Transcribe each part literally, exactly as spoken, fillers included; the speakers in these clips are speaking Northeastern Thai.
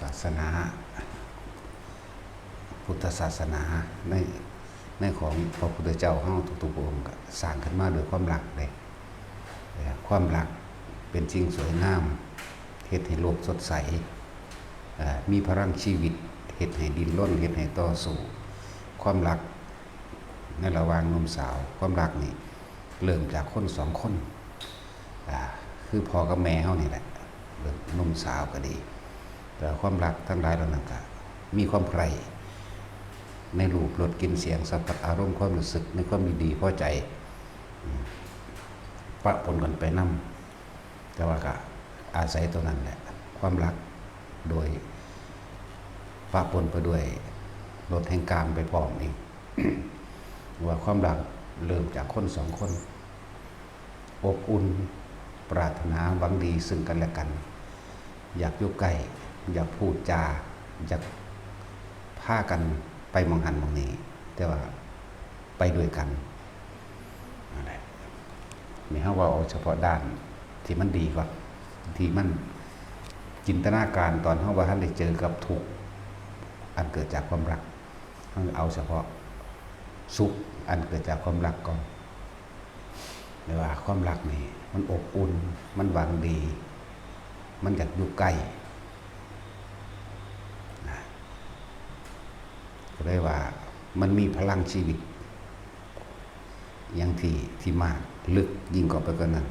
ศาสนา พุทธศาสนาในในของพระพุทธเจ้าเฮาทุกๆองค์ก็สร้างขึ้นมาด้วยความรักเด้ เอ่อความรักเป็นสิ่งสวยงาม เฮ็ดให้โลกสดใส เอ่อมีพลังชีวิต เฮ็ดให้ดิ้นรน เฮ็ดให้ต่อสู้ ความรักในระหว่างหนุ่มสาว ความรักนี่เริ่มจากคนสองคน อ่าคือพ่อกับแม่เฮานี่แหละ เริ่มหนุ่มสาวก็ดี แต่ความรักทั้งหลายเหล่านั้นก็มีความใคร่ในรูปรสกลิ่นเสียงสัมผัสอารมณ์ความรู้สึกในความยินดีพอใจ อืมปะปนกันไปนำ แต่ว่าก็อาศัยตัวนั้นแหละ ความรักโดยปะปนไปด้วยรสแห่งกามไปพร้อมอีก ว่าความรักเริ่มจากคนสองคน อบอุ่น ปรารถนาหวังดีซึ่งกันและกัน อยากอยู่ใกล้ อยากพูดจา อยากพากันไปหม่องหั้นหม่องนี้ แต่ว่าไปด้วยกันนั่นแหละ นี่เฮาเว้าเอาเฉพาะด้านที่มันดีก่อน ที่มันจินตนาการตอนเฮาบ่ทันได้เจอกับทุกข์อันเกิดจากความรัก เฮาเอาเฉพาะสุขอันเกิดจากความรักก่อน เรียกว่าความรักนี่มันอบอุ่น มันหวังดี มันอยากอยู่ใกล้นะ ก็เลยว่ามันมีพลังชีวิต อย่างที่ที่มากลึกยิ่งกว่าไปกว่านั้น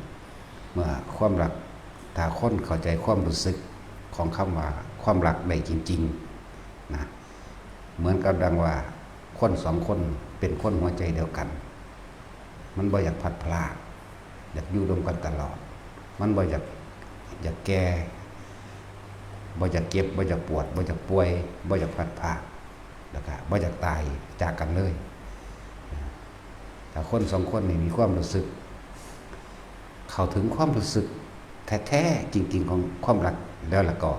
เมื่อความรัก ถ้าคนเข้าใจความรู้สึกของคำว่าความรักได้จริงๆนะ เหมือนกับดังว่าคนสองคนเป็นคนหัวใจเดียวกัน มันบ่อยากพลัดพราก อยากอยู่ร่วมกันตลอด มันบ่อยาก อยากแก่ บ่อยากเจ็บ บ่อยากปวด บ่อยากป่วย บ่อยากพลัดพราก แล้วก็บ่อยากตายจากกันเลย ถ้าคนสองคนนี่มีความรู้สึก เข้าถึงความรู้สึกแท้ๆจริงๆของความรักแล้วล่ะก็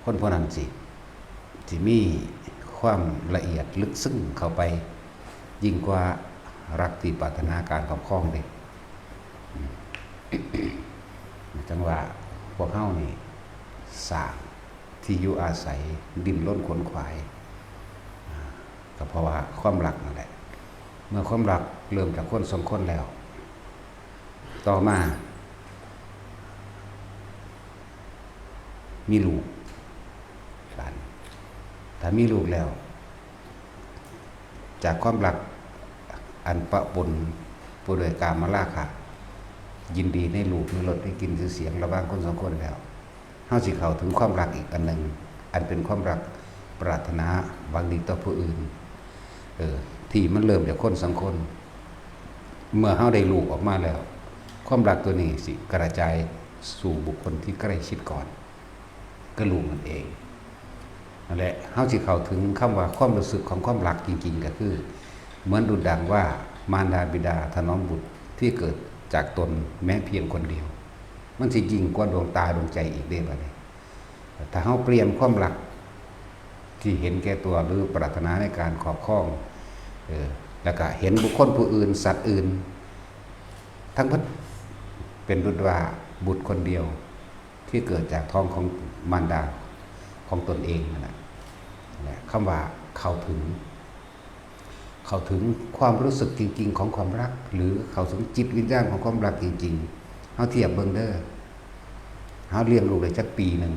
คนพวกนั้นสิ สิมีความละเอียดลึกซึ้งเข้าไป ยิ่งกว่ารักที่ปรารถนาการครอบครองเด้ อืม จังว่าพวกเฮานี่สร้างที่อยู่อาศัย ดิ้นรนขวนขวาย อ่า ก็เพราะว่าความรักนั่นแหละ เมื่อความรักเริ่มจากคนสองคนแล้ว ต่อมา มีลูก บาดนี้ ถ้ามีลูกแล้ว จากความรักอันปะปนไปด้วยกามราคะ ยินดีในรูป ในรส ในกลิ่น ชื่อเสียง ระหว่างคนสองคนแล้ว เฮาสิเข้าถึงความรักอีกอันหนึ่ง อันเป็นความรักปรารถนาหวังดีต่อผู้อื่น เออ ที่มันเริ่มจากคนสองคน เมื่อเฮาได้ลูกออกมาแล้ว ความรักตัวนี้สิกระจายสู่บุคคลที่ใกล้ชิดก่อน ก็ลูกนั่นเอง นั่นแหละ เฮาสิเข้าถึงคำว่าความรู้สึกของความรักจริงๆ ก็คือ เหมือนดุจดังว่ามารดาบิดาถนอมบุตรที่เกิดจากตนแม้เพียงคนเดียว มันสิยิ่งกว่าดวงตาดวงใจอีกเด้บัดนี้ ถ้าเฮาเปลี่ยนความรักที่เห็นแก่ตัวหรือปรารถนาในการครอบครอง เออ แล้วก็เห็นบุคคลผู้อื่น สัตว์อื่น ทั้งหมดเป็นดุจว่าบุตรคนเดียว ที่เกิดจากท้องของมารดาของตนเองนั่นแหละ และคำว่าเข้าถึง เข้าถึงความรู้สึกจริงๆของความรัก หรือเข้าถึงจิตวิญญาณของความรักจริงๆ เฮาเทียบเบิ่งเด้อ เฮาเลี้ยงลูกได้จักปีหนึ่ง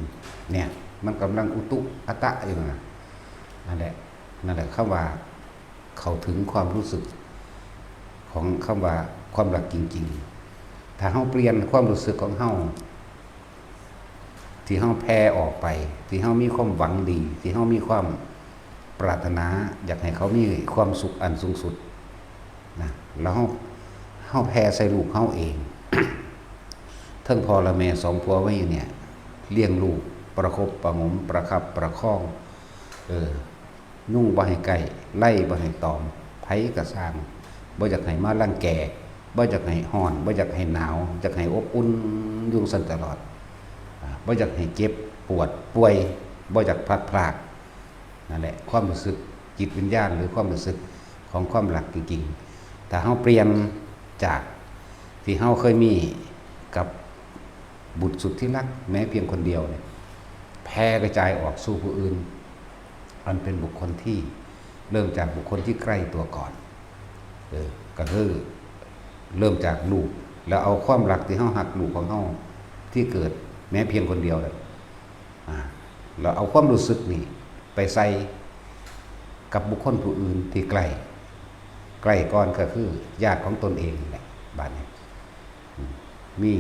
เนี่ย มันกำลังอุตุอัตะอยู่นะ นั่นแหละ นั่นแหละคำว่าเข้าถึงความรู้สึกของคำว่าความรักจริงๆ ถ้าเฮาเปลี่ยนความรู้สึกของเฮา ที่เฮาแผ่ออกไป ที่เฮามีความหวังดี ที่เฮามีความปรารถนา อยากให้เขามีความสุขอันสูงสุดนะ แล้วเฮา เฮาแผ่ใส่ลูกเฮาเอง เทิงพ่อและแม่สองผัวไว้เนี่ย เลี้ยงลูก ประคบประหงม ประคับประคอง เออ ยุงบ่ให้ใกล้ ไล่บ่ให้ตอม ไผก็ซ่าง บ่อยากให้มารังแก บ่อยากให้ฮ้อน บ่อยากให้หนาว อยากให้อบอุ่นอยู่ซั่นตลอด อ่า บ่อยากให้เจ็บปวดป่วย บ่อยากพลัดพราก นั่นแหละ ความรู้สึกจิตวิญญาณ หรือความรู้สึกของความรักจริงๆ ถ้าเฮาเปลี่ยนจากที่เฮาเคยมีกับบุตรสุดที่รัก แม้เพียงคนเดียวเนี่ย แผ่กระจายออกสู่ผู้อื่น อันเป็นบุคคลที่เริ่มจากบุคคลที่ใกล้ตัวก่อน เออ ก็คือเริ่มจากลูก แล้วเอาความรักที่เฮาฮักลูกของเฮาที่เกิดแม้เพียงคนเดียวนั่น อ่า แล้วเอาความรู้สึกนี่ไปใส่กับบุคคลผู้อื่นที่ใกล้ ใกล้ก่อนก็คือญาติของตนเองนี่แหละ บัดนี้ อืม มี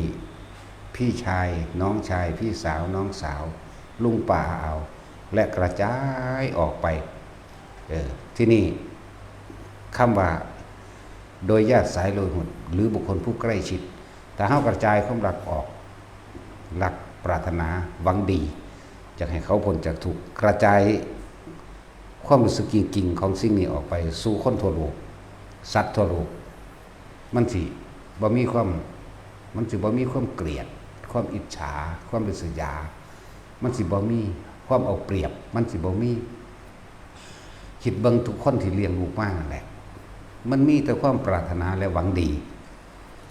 พี่ชาย น้องชาย พี่สาว น้องสาว ลุงป้าอา และกระจายออกไป เออ ที่นี่ คำว่า โดยญาติสายโลหิต หรือบุคคลผู้ใกล้ชิด ถ้าเฮากระจายความรักออก รักปรารถนา หวังดี อยากให้เขาพ้นจากทุกข์ กระจายความรู้สึกจริงๆของสิ่งนี้ออกไปสู่คนทั่วโลก สัตว์ทั่วโลก มันสิบ่มีความ มันสิบ่มีความเกลียด ความอิจฉา ความริษยา มันสิบ่มีความเอาเปรียบ มันสิบ่มี คิดเบิ่งทุกคนที่เลี้ยงลูกมานั่นแหละ มันมีแต่ความปรารถนาและหวังดี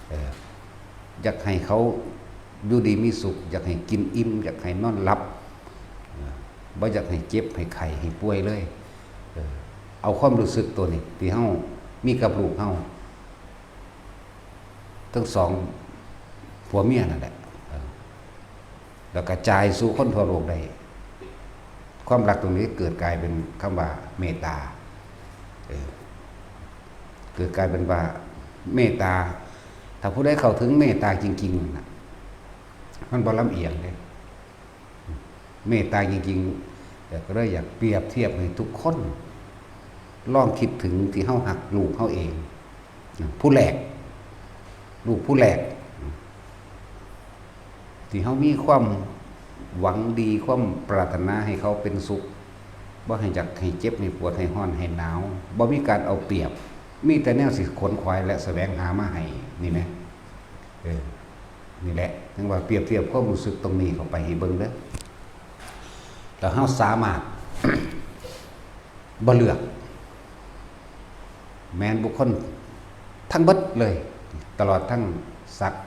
เออ อยากให้เขาอยู่ดีมีสุข อยากให้กินอิ่ม อยากให้นอนหลับ เออ บ่อยากให้เจ็บ ให้ไข้ ให้ป่วยเลย เออ เอาความรู้สึกตัวนี้ที่เฮามีกับลูกเฮา ทั้งสองผัวเมียนั่นแหละ เออ แล้วกระจายสู่คนทั่วโลกได้ ความรักตรงนี้เกิดกลายเป็นคำว่าเมตตา เออ เกิดกลายเป็นว่าเมตตา ถ้าผู้ใดเข้าถึงเมตตาจริงๆนั่นน่ะ มันบ่ลำเอียงเด้ เมตตาจริงๆ แต่ก็เลยอยากเปรียบเทียบให้ทุกคน ลองคิดถึงที่เฮาฮักลูกเฮาเอง ผู้แรก ลูกผู้แรก ที่เฮามีความหวังดี ความปรารถนาให้เขาเป็นสุข บ่ให้อยากให้เจ็บ ให้ปวด ให้ร้อน ให้หนาว บ่มีการเอาเปรียบ มีแต่แนวสิขนขวายและแสวงหามาให้ นี่แหม เออ นี่แหละ ถึงว่าเปรียบเทียบความรู้สึกตรงนี้เข้าไปให้เบิ่งเด้อ แล้วเฮาสามารถ บ่เลือก แม่นบุคคลทั้งเบิดเลย ตลอดทั้งสัตว์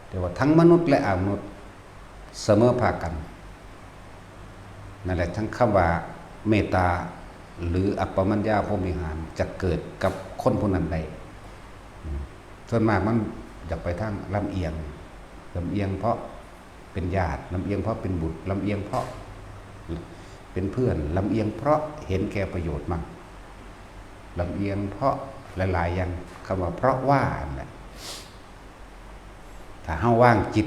เรียกว่าทั้งมนุษย์และอมนุษย์ เสมอภาคกัน นั่นแหละ ทั้งคำว่าเมตตา หรืออัปปมัญญาพรหมวิหารจะเกิดกับคนผู้นั้นได้ อืม ส่วนมากมันอยากไปทางลำเอียง ลำเอียงเพราะเป็นญาติ ลำเอียงเพราะเป็นบุตร ลำเอียงเพราะเป็นเพื่อน ลำเอียงเพราะเห็นแก่ประโยชน์มั่ง ลำเอียงเพราะหลายๆอย่าง คำว่าเพราะว่านั่นแหละ ถ้าเฮาวางจิต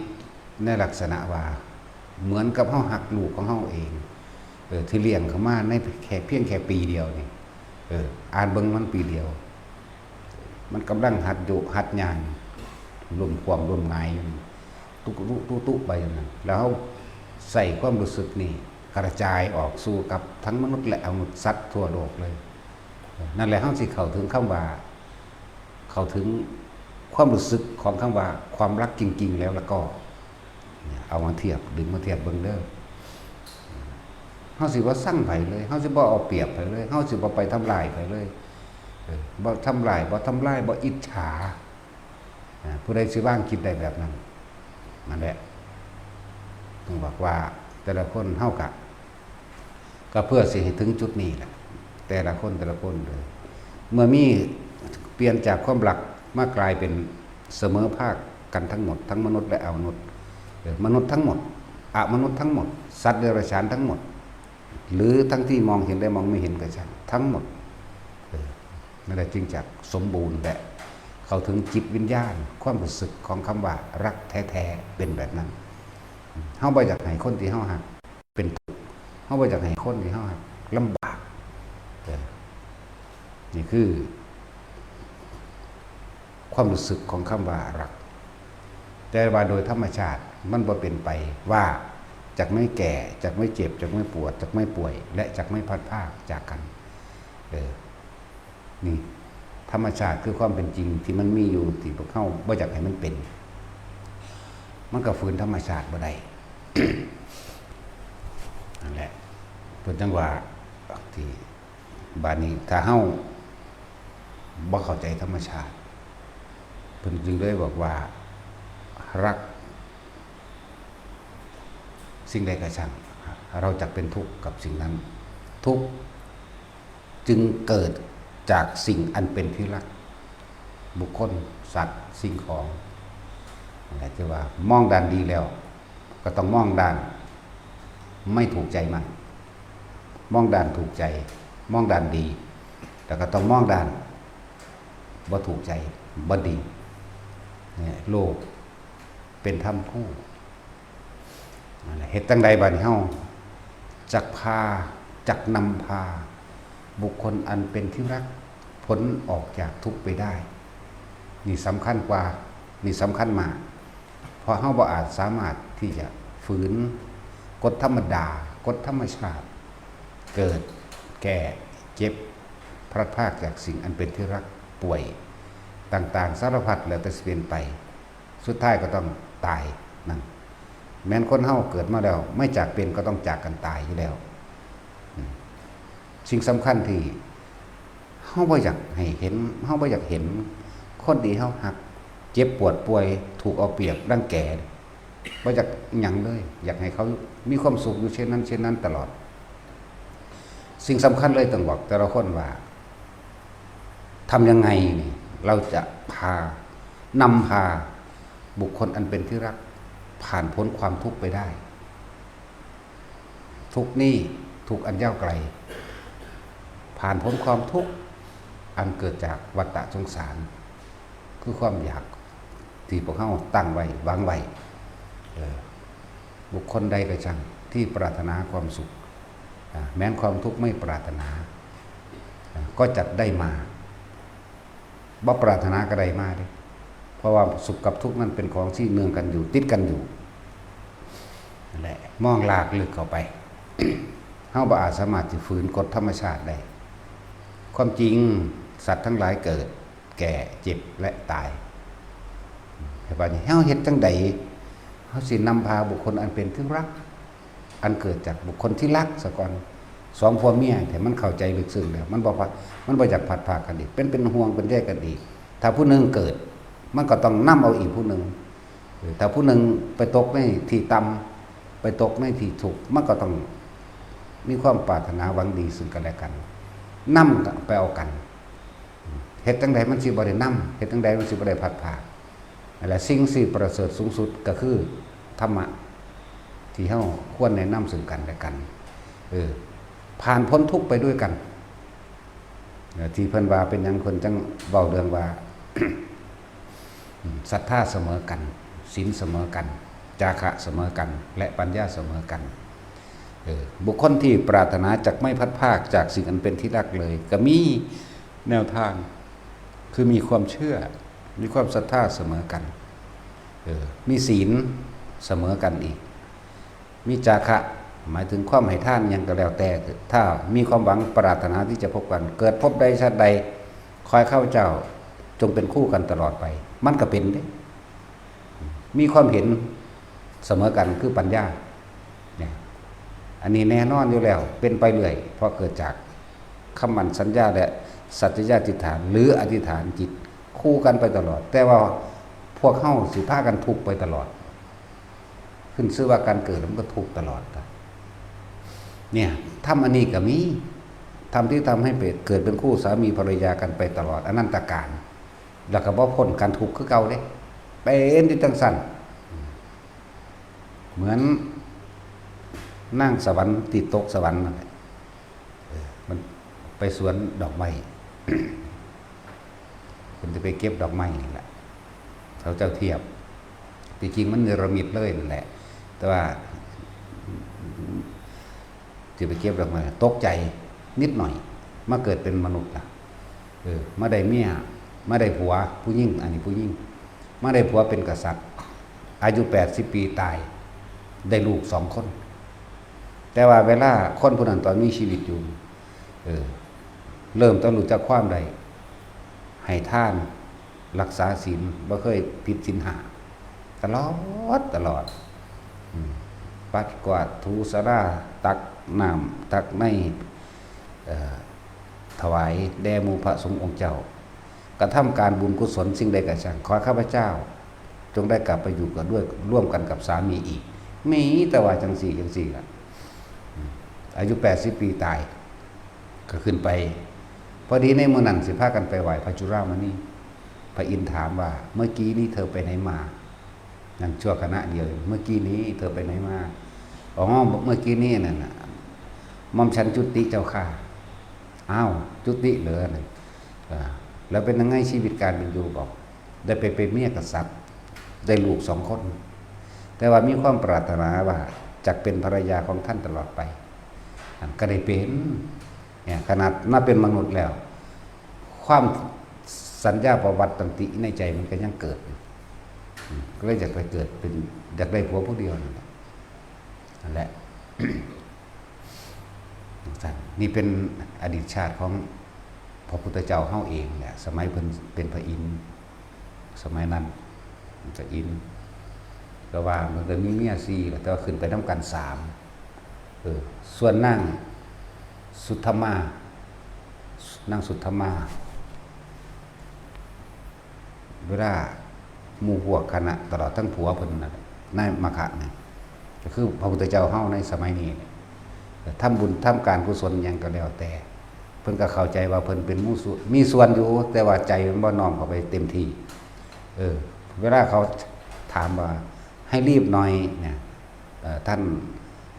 ในลักษณะว่า เหมือนกับเฮาฮักลูกของเฮาเอง เออ ที่เลี้ยงเขามาในแค่เพียงแค่ปีเดียวนี่ เออ อ่านเบิ่งมันปีเดียว มันกำลังหัดยุหัดย่าง ล้มคว่ำล้มหงายอยู่ ตุ๊กตุ๊กตุ๊กตุ๊กไปอย่างนั้น แล้วเฮาใส่ความรู้สึกนี่กระจายออกสู่กับทั้งมนุษย์และอมนุษย์สัตว์ทั่วโลกเลย นั่นแหละเฮาสิเข้าถึงคำว่า เข้าถึงความรู้สึกของคำว่าความรักจริงๆแล้ว แล้วก็ เนี่ย เอามาเทียบ ดึงมาเทียบเบิ่งเด้อ เฮาสิบ่ซังไผเลย เฮาสิบ่เอาเปรียบไผเลย เฮาสิบ่ไปทำลายไผเลย เออ บ่ทำลาย บ่ทำลาย บ่อิจฉา อ่า ผู้ใดสิวางคิดได้แบบนั้น นั่นแหละ ต้องบอกว่าแต่ละคนเฮากะ ก็เพื่อสิให้ถึงจุดนี้แหละ แต่ละคนแต่ละคนเลย เมื่อมีเปลี่ยนจากความรักมากลายเป็นเสมอภาคกันทั้งหมด ทั้งมนุษย์และอมนุษย์ เออ มนุษย์ทั้งหมด อมนุษย์ทั้งหมด สัตว์เดรัจฉานทั้งหมด หรือทั้งที่มองเห็นและมองไม่เห็นก็ช่าง ทั้งหมด เออ นั่นแหละจึงจะสมบูรณ์และเข้าถึงจิตวิญญาณ ความรู้สึกของคำว่ารักแท้ๆ เป็นแบบนั้น เฮาบ่อยากให้คนที่เฮาฮักเป็นทุกข์ เฮาบ่อยากให้คนที่เฮาฮักลำบาก เออ นี่คือ ความรู้สึกของคำว่ารัก แต่ว่าโดยธรรมชาติมันบ่เป็นไปว่าจักไม่แก่ จักไม่เจ็บ จักไม่ปวด จักไม่ป่วย และจักไม่พลัดพรากจากกัน เออ นี่ ธรรมชาติคือความเป็นจริงที่มันมีอยู่ที่พวกเฮาบ่อยากให้มันเป็น มันก็ฝืนธรรมชาติบ่ได้ นั่นแหละ เพิ่นจั่งว่าที่ บาดนี้ถ้าเฮาบ่เข้าใจธรรมชาติ เพิ่นจึงเลยบอกว่า รัก สิ่งใดก็ช่าง เราจักเป็นทุกข์กับสิ่งนั้น ทุกข์จึงเกิดจากสิ่งอันเป็นที่รัก บุคคล สัตว์ สิ่งของ อะไรที่ว่ามองด้านดีแล้ว ก็ต้องมองด้านไม่ถูกใจมัน มองด้านถูกใจ มองด้านดี แล้วก็ต้องมองด้านบ่ถูกใจ บ่ดี เนี่ย โลกเป็นธรรมคู่ นั่นแหละ เฮ็ดจั่งใดบัดนี้เฮาจักพา จักนำพา บุคคลอันเป็นที่รัก พ้นออกจากทุกข์ไปได้ นี่สำคัญกว่า นี่สำคัญมาก เพราะเฮาบ่อาจสามารถที่จะฝืนกฎธรรมดา กฎธรรมชาติ เกิด แก่ เจ็บ พลัดพรากจากสิ่งอันเป็นที่รัก ป่วย ต่างๆ สารพัดแล้วแต่สิเป็นไป สุดท้ายก็ต้องตายนั่น แม้นคนเฮาเกิดมาแล้ว ไม่จากเป็นก็ต้องจากกันตายอยู่แล้ว อืม สิ่งสำคัญที่เฮาบ่อยากให้เห็น เฮาบ่อยากเห็นคนที่เฮาฮัก เจ็บปวดป่วย ถูกเอาเปรียบรังแก บ่อยากหยังเลย อยากให้เขามีความสุขอยู่เช่นนั้นเช่นนั้นตลอด สิ่งสำคัญเลยต้องบอกแต่ละคนว่า ทำยังไงนี่ เราจะพา นำพาบุคคลอันเป็นที่รัก ผ่านพ้นความทุกข์ไปได้ ทุกข์นี่ ทุกข์อันยาวไกล ผ่านพ้นความทุกข์อันเกิดจากวัฏฏะสงสาร คือความอยากที่พวกเฮาตั้งไว้ หวังไว้ เออ บุคคลใดก็ช่างที่ปรารถนาความสุข อ่า แม้นความทุกข์ไม่ปรารถนา อ่า ก็จักได้มา บ่ปรารถนาก็ได้มาเด้ เพราะว่าสุขกับทุกข์นั่นเป็นของที่เนื่องกันอยู่ ติดกันอยู่ นั่นแหละ มองลากลึกเข้าไป เฮาบ่อาจสามารถสิฝืนกฎธรรมชาติได้ ความจริงสัตว์ทั้งหลายเกิด แก่ เจ็บ และตาย แต่บัดนี้เฮาเฮ็ดจั่งใด เฮาสินำพาบุคคลอันเป็นที่รัก อันเกิดจากบุคคลที่รักซะก่อน สองผัวเมีย ถ้ามันเข้าใจลึกซึ้งแล้ว มันบ่ว่า มันบ่อยากพลัดพรากกันอีก เป็น เป็นห่วง เป็นใยกันอีก ถ้าผู้หนึ่งเกิด มันก็ต้องนำเอาอีกผู้หนึ่ง เออ ถ้าผู้หนึ่งไปตกในที่ต่ำ ไปตกในที่ทุกข์ มันก็ต้องมีความปรารถนาหวังดีซึ่งกันและกัน นำไปเอากัน เฮ็ดจั่งใดมันสิบ่ได้นำ เฮ็ดจั่งใดมันสิบ่ได้พลัดพราก นั่นแหละ สิ่งที่ประเสริฐสูงสุดก็คือธรรมะ ที่เฮาควรแนะนำซึ่งกันและกัน เออ ผ่านพ้นทุกข์ไปด้วยกัน เอ่อ ที่เพิ่นว่าเป็นหยังเพิ่นจั่งเว้าเรื่องว่า ศรัทธาเสมอกัน ศีลเสมอกัน จาคะเสมอกัน และปัญญาเสมอกัน เออ บุคคลที่ปรารถนาจักไม่พลัดพรากจากสิ่งอันเป็นที่รักเลย ก็มีแนวทาง คือมีความเชื่อ มีความศรัทธาเสมอกัน เออ มีศีลเสมอกันอีก มีจาคะ หมายถึงความให้ทานหยังก็แล้วแต่ ถ้ามีความหวังปรารถนาที่จะพบกัน เกิดพบใดชาติใด ขอให้ข้าพเจ้าจงเป็นคู่กันตลอดไป มันก็เป็นเด้ มีความเห็นเสมอกันคือปัญญา เนี่ย อันนี้แน่นอนอยู่แล้ว เป็นไปเรื่อย เพราะเกิดจากคำมั่นสัญญาและสัจจยาธิษฐาน หรืออธิษฐานจิตคู่กันไปตลอด แต่ว่าพวกเฮาสิพากันทุกข์ไปตลอด ขึ้นชื่อว่าการเกิดมันก็ทุกข์ตลอดอะ เนี่ย ธรรมอันนี้ก็มี ธรรมที่ทำให้เป็น เกิดเป็นคู่สามีภรรยากันไปตลอด อนันตกาล แล้วก็บ่พ้นการทุกข์คือเก่าเด้ เป็นอยู่จั่งซั่น เหมือนนางสวรรค์ที่ตกสวรรค์นั่นแหละ เออ มันไปสวนดอกไม้ เพิ่นสิไปเก็บดอกไม้นี่แหละ เขาเจ้าเทียบ ที่จริงมันเนรมิตเลยนั่นแหละ แต่ว่า สิไปเก็บดอกไม้ ตกใจนิดหน่อย มาเกิดเป็นมนุษย์ล่ะ เออ มาได้เมีย มาได้ผัว ผู้หญิง อันนี้ผู้หญิง มาได้ผัวเป็นกษัตริย์ อายุแปดสิบปีตาย ได้ลูกสองคน แต่ว่าเวลาคนผู้นั้นตอนมีชีวิตอยู่ เออ เริ่มต้นรู้จักความได้ ให้ทาน รักษาศีล บ่เคยผิดศีลห้า ตลอด ตลอด อืม ปัดกวาดถูศาลา ตักน้ำ ตักใน เอ่อ ถวายแด่หมู่พระสงฆ์องค์เจ้า กระทำการบุญกุศลสิ่งใดก็ช่าง ขอข้าพเจ้า จงได้กลับไปอยู่กันด้วย ร่วมกันกับสามีอีก มีแต่ว่าจังสี่จังสี่ล่ะ อืม อายุแปดสิบปีตาย ก็ขึ้นไป พอดีในมื้อนั้นสิพากันไปไหว้พระจุลามณี พระอินทร์ถามว่า "เมื่อกี้นี้เธอไปไหนมา" นั่นชั่วขณะเดียว "เมื่อกี้นี้เธอไปไหนมา" "อ๋อ เมื่อกี้นี้นั่นน่ะ หม่อมฉันจุติเจ้าค่ะ" "อ้าว จุติเหรอ" นั่น "เออ แล้วเป็นยังไงชีวิตการเป็นอยู่" บอก "ได้ไปเป็นเมียกษัตริย์ ได้ลูกสองคน แต่ว่ามีความปรารถนาว่าจะเป็นภรรยาของท่านตลอดไป" อันก็ได้เป็น เนี่ย ขนาดมาเป็นมนุษย์แล้ว ความสัญญาประวัติตังติในใจมันก็ยังเกิดอยู่ อืม ก็เลยอยากไปเกิดเป็น อยากได้ผัวผู้เดียวนั่นแหละ นั่นแหละ นี่เป็นอดีตชาติของพระพุทธเจ้าเฮาเองแหละ สมัยเพิ่นเป็นพระอินทร์ สมัยนั้นมันก็อินทร์ ก็ว่ามันก็มีเมียสี่ล่ะ แต่ว่าขึ้นไปนำกันสาม เออ ส่วนนางสุทธมา นางสุทธมา เวลาหมู่พวกคณะ ตลอดทั้งผัวเพิ่นน่ะ นายมคธเนี่ย ก็คือพระพุทธเจ้าเฮาในสมัยนี้เนี่ย ทำบุญทำการกุศลหยังก็แล้วแต่ เพิ่นก็เข้าใจว่าเพิ่นเป็นหมู่สุ มีส่วนอยู่ แต่ว่าใจมันบ่น้อมเข้าไปเต็มที่ เออ เวลาเขาถามว่า "ให้รีบหน่อย" เนี่ย เอ่อ ท่าน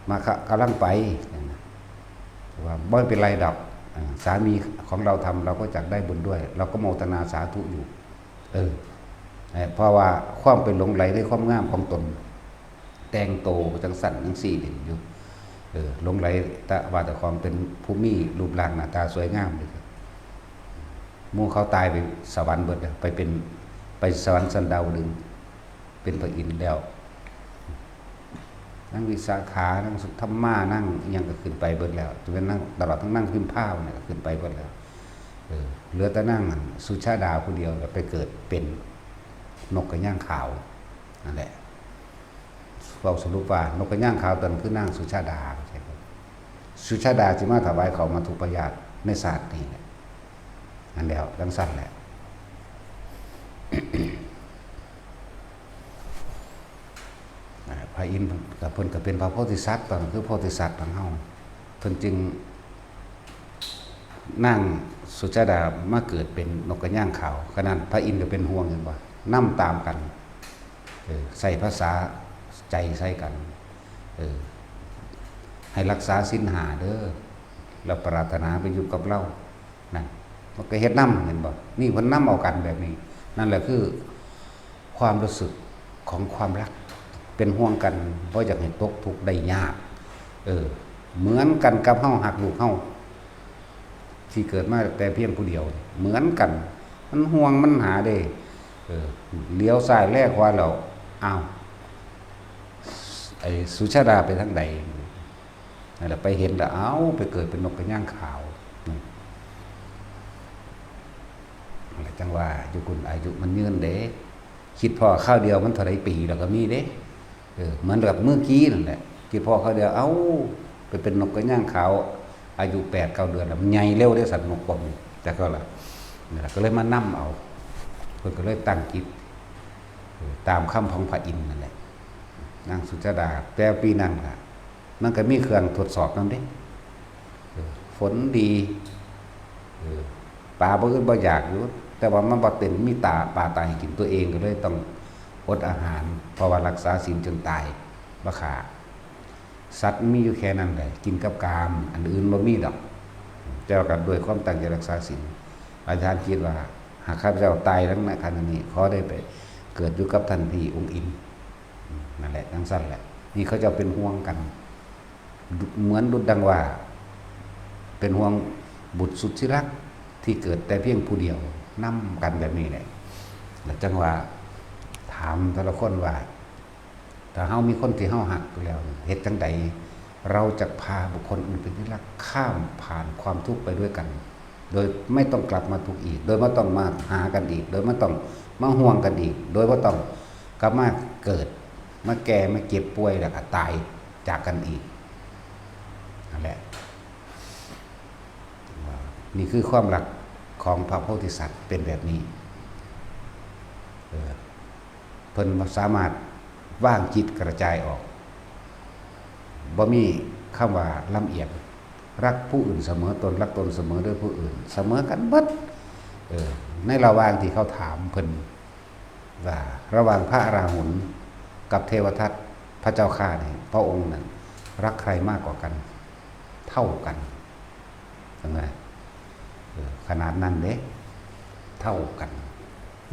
มาคะ กำลังไป ว่า "ไม่เป็นไรดอก เอ่อ สามีของเราทำ เราก็จักได้บุญด้วย เราก็โมทนาสาธุอยู่" เออ เอ่อ เพราะว่าความไปหลงใหลในความงามของตน แต่งโตจังสั่นจังสี่เด่นอยู่ เออ หลงใหลแต่ว่าเจ้าของเป็นผู้มีรูปร่างหน้าตาสวยงามเลย หมู่เขาตายไปสวรรค์เบิดแล้ว ไปเป็น ไปสวรรค์ชั้นดาวดึงส์ เป็นพระอินทร์แล้ว นางวิสาขา นางสุทธมา นางอิหยังก็ขึ้นไปเบิดแล้ว จนเป็นนาง ตลอดทั้งนางพิมพาเนี่ยก็ขึ้นไปเบิดแล้ว เออ เหลือแต่นางสุชาดาผู้เดียวก็ไปเกิดเป็นนกกระย่างขาว นั่นแหละ เว้าสรุปว่านกกระย่างขาวตัวนั้นคือนางสุชาดา เข้าใจบ่ สุชาดาสิมาถวายเขามัทธุปายาตในชาตินี้แหละ นั่นแล้ว จังซั่นแหละ อ่า พระอินทร์ก็ เพิ่นก็เป็นพระโพธิสัตว์ ตอนนั้นคือโพธิสัตว์ของเฮา เพิ่นจึง นางสุชาดามาเกิดเป็นนกกระย่างขาว ขนาดพระอินทร์ก็เป็นห่วง เห็นบ่ นำตามกัน เออ ใส่ภาษาใจใส่กัน เออ ให้รักษาศีลห้าเด้อ แล้วปรารถนาไปอยู่กับเรา นั่น มันก็เฮ็ดนำ เห็นบ่ นี่เพิ่นนำเอากันแบบนี้ นั่นแหละคือความรู้สึกของความรัก เป็นห่วงกัน บ่อยากให้ตกทุกข์ได้ยาก เออ เหมือนกันกับเฮาฮักลูกเฮา ที่เกิดมาแต่เพียงผู้เดียว เหมือนกัน มันห่วงมันหาเด้ เออ เหลียวซ้ายแลขวาแล้ว อ้าว ไอ้สุชาดาไปทางใด นั่นแหละ ไปเห็นแล้ว เอ้า ไปเกิดเป็นนกกระย่างขาว อืม นั่นแหละ จังว่าอยู่คุณอายุมันยืนเด้ คิดพ้อคราวเดียวมันเท่าใดปีแล้วก็มีเด้ เออ เหมือนกับเมื่อกี้นั่นแหละ คิดพ้อคราวเดียว เอ้า ไปเป็นนกกระย่างขาว อายุแปดเก้าเดือนแล้ว มันใหญ่เร็วเด้สัตว์นกพวกนี้ แต่ก็ละ นั่นแหละ ก็เลยมานำเอา เพิ่นก็เลยตั้งจิต เออ ตามคำของพระอินทร์นั่นแหละ นางสุชาดา แต่ปีนั้นล่ะ มันก็มีเครื่องทดสอบนำเด้ เออ ฝนดี เออ ปลาบ่อึดบ่อยากอยู่ แต่ว่ามันบ่เป็น มีตา ปลาตายให้กิน ตัวเองก็เลยต้องอดอาหาร เพราะว่ารักษาศีลจนตาย บ่ฆ่า สัตว์มีอยู่แค่นั้นแหละ กินกับกาม อันอื่นบ่มีดอก แต่ว่าก็ด้วยความตั้งใจรักษาศีล อธิษฐานจิตว่า หากข้าพเจ้าตายแล้วนะขณะนี้ ขอได้ไปเกิดอยู่กับท่านพี่องค์อิน นั่นแหละ จังซั่นแหละ นี่เขาเจ้าเป็นห่วงกัน เหมือนดุจดังว่า เป็นห่วงบุตรสุดที่รักที่เกิดแต่เพียงผู้เดียว นำกันแบบนี้แหละ แล้วจังว่าถามแต่ละคนว่า ถ้าเฮามีคนที่เฮาฮักแล้ว เฮ็ดจังใด เราจะพาบุคคลอื่นเป็นที่รักข้ามผ่านความทุกข์ไปด้วยกัน โดยไม่ต้องกลับมาทุกข์อีก โดยไม่ต้องมาหากันอีก โดยไม่ต้องมาห่วงกันอีก โดยไม่ต้องกลับมาเกิด มาแก่ มาเจ็บป่วย แล้วก็ตายจากกันอีก นั่นแหละ นี่คือความรักของพระโพธิสัตว์เป็นแบบนี้ เออ เพิ่นสามารถวางจิตกระจายออก บ่มีคำว่าลำเอียง รักผู้อื่นเสมอตน รักตนเสมอด้วยผู้อื่น เสมอกันเบิด เออ ในระหว่างที่เขาถามเพิ่นว่า ระหว่างพระอราหุลกับเทวทัตพระเจ้าข้าเนี่ย พระองค์นั้นรักใครมากกว่ากัน เท่ากัน เห็นไหม เออ ขนาดนั้นเด้ เท่ากัน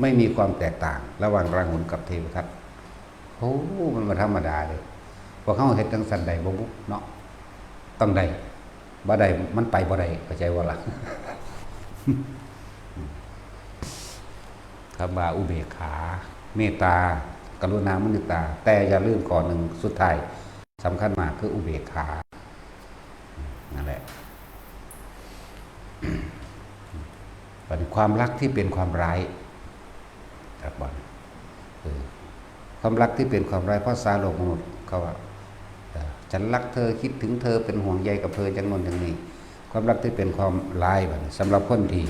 ไม่มีความแตกต่างระหว่างราหุลกับเทวทัต โอ้ มันบ่ธรรมดาเด้ พวกเฮาเฮ็ดจั่งซั้นได้บ่บุเนาะ ต้องได้ บ่ได้ มันไปบ่ได้ เข้าใจบ่ล่ะ คำว่าอุเบกขา เมตตา กรุณา มุทิตา แต่อย่าลืมข้อหนึ่งสุดท้าย สำคัญมากคืออุเบกขา นั่นแหละ บัดนี้ความรักที่เป็นความร้าย ครับบ่ เออ ความรักที่เป็นความร้าย ภาษาโลกมนุษย์เขาว่า เออ ฉันรักเธอ คิดถึงเธอ เป็นห่วงใยกับเธอ จั่งโน้นจั่งนี้ ความรักที่เป็นความร้ายบัดนี้ สำหรับคนที่